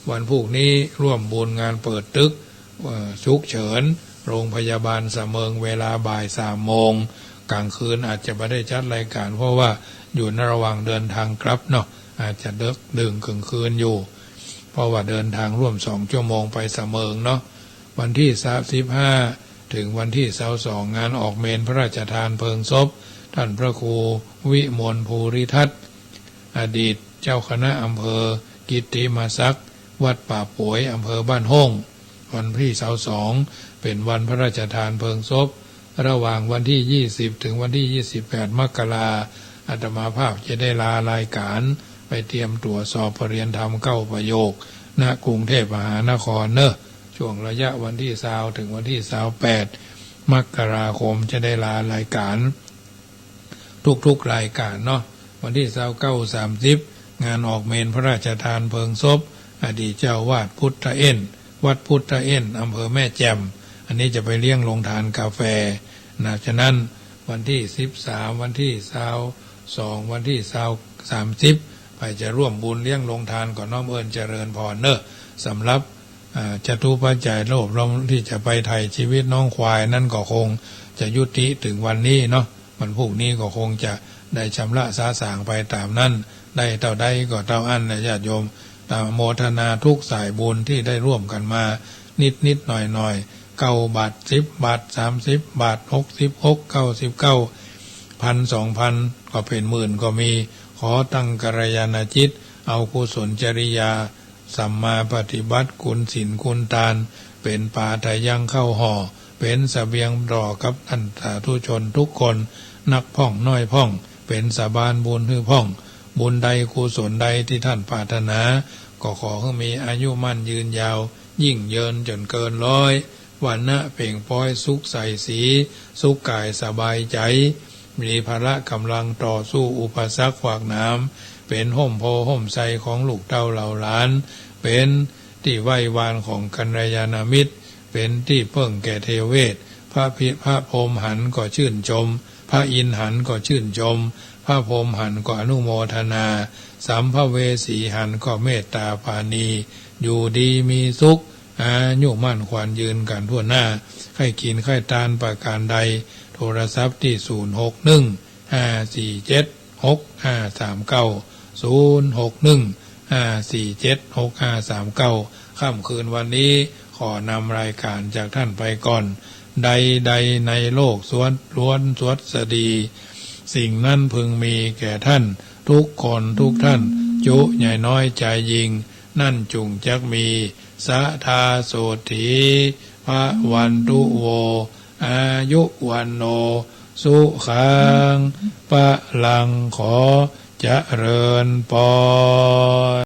วันพูกนี้ร่วมบุญงานเปิดตึก เอ่อ ฉุกเฉิน โรงพยาบาลสะเมิง เวลาบ่ายสามโมง ก๋างคืนอาจจะบ่ได้จัดรายก๋าน เพราะว่าอยู่ในระหว่างเดินตางกลับเนาะ อาจจะดึกดื่นกึ่งคืนอยู่ เพราะว่าเดินตางร่วมสองชั่วโมงไปสะเมิงเนาะ วันตี้ สิบห้า ถึงวันตี้ ซาวสอง งานออกเมรุพระราชทานเพลิงศพ ต้านพระครูวิมลภูริทัตน์ อดีตเจ้าคณะอำเภอกิตติมศักดิ์ วัดป่าป๋วย อำเภอบ้านโฮ่ง วันตี้ ซาวสอง เป๋นวันพระราชทานเพลิงศพ ระหว่างวันตี้ ยี่สิบ ถึงวันตี้ ยี่สิบแปด มกรา อาตมาภาพจะได้ลารายก๋าน ไปเตรียมตั๋วสอบปริญญาธรรมเก้าประโยค ณ กรุงเทพมหานครเน่อ ช่วงระยะวันตี้ ซาว ถึงวันตี้ ซาวแปด มกราคม จะได้ลารายก๋าน ทุกๆ รายก๋านเนาะ วันตี้ ซาวเก้า สามสิบ งานออกเมรุพระราชทานเพลิงศพ อดีตเจ้าอาวาสพุทธเอ็น วัดพุทธเอ็น อำเภอแม่แจ่ม อันนี้จะไปเลี้ยงโฮงตานกาแฟนะ ฉะนั้นวันตี้ สิบสาม วันตี้ ซาวสอง วันตี้ ซาว สามสิบ ใผจะร่วมบุญเลี้ยงโฮงตานก็น้อมเอิ้นเจริญพรเน่อ สำหรับ อ่า จตุปัจจัยรวบรวมตี้จะไปไถ่ชีวิตน้องควายนั้นก็คงจะยุติเถิงวันนี้เนาะ วันพูกนี้ก็คงจะได้ชำระสาสางไปต๋ามนั้น ได้เต้าใดก็เต้าอั้นแหละญาติโยม อนุโมทนาทุกสายบุญตี้ได้ร่วมกั๋นมานิดๆ หน่อยๆ เก้าบาท สิบบาท สามสิบบาท หกสิบหก เก้าสิบเก้า พัน สองพัน ก็เป๋นหมื่นก็มี ขอตั้งกัลยาณจิต เอากุศลจริยา สัมมาปฏิบัติ คุณศีลคุณตาน เป๋นป๋าทะยังข้าวห่อ เป๋นเสบียงต่อกับต้านสาธุชนทุกคน นักพ่องน้อยพ่อง เป๋นสะบานบุญหื้อพ่อง บุญใดกุศลใดตี้ต้านปรารถนา ก็ขอหื้อมีอายุมั่นยืนยาว ยิ่งเยินจ๋นเกินร้อย วรรณะเปล่งปลอยสุขใสสี สุขกายสบายใจ๋ มีพละก๋ำลังต่อสู้อุปสรรคขวากหนาม เป๋นฮ่มโพธิ์ฮ่มไทรของลูกเต้าเหล่าหลาน เป๋นตี้ไหว้วานของกัลยาณมิตร เป๋นตี้เปิ้งแก่เทวเวส พระพิ- พระพรหมหันก็ชื่นชม พระอินทร์หันก็ชื่นชม พระพรหมหันก็อนุโมทนา สัมภเวสีหันก็เมตตาปราณี อยู่ดีมีสุข อายุมั่นขวัญยืนกั๋นทั่วหน้า ใค่กิ๋นใค่ตานประก๋านใด โทรศัพท์ตี้ ศูนย์หกหนึ่ง ห้าสี่เจ็ด หกห้าสามเก้า ศูนย์หกหนึ่ง ห้าสี่เจ็ด หกห้าสามเก้า ค่ำคืนวันนี้ขอนำรายก๋านจากต้านไปก่อน ใดๆ ในโลกสวดล้วนสวัสดี สิ่งนั้นพึงมีแก่ท่านทุกคนทุกท่าน จุใหญ่น้อยจายยิ่ง นั้นจุ่งจักมี สัทธาโสตถี ภะวันตุ โว อายุ วัณโณ สุขัง พะลัง ขอเจริญปอน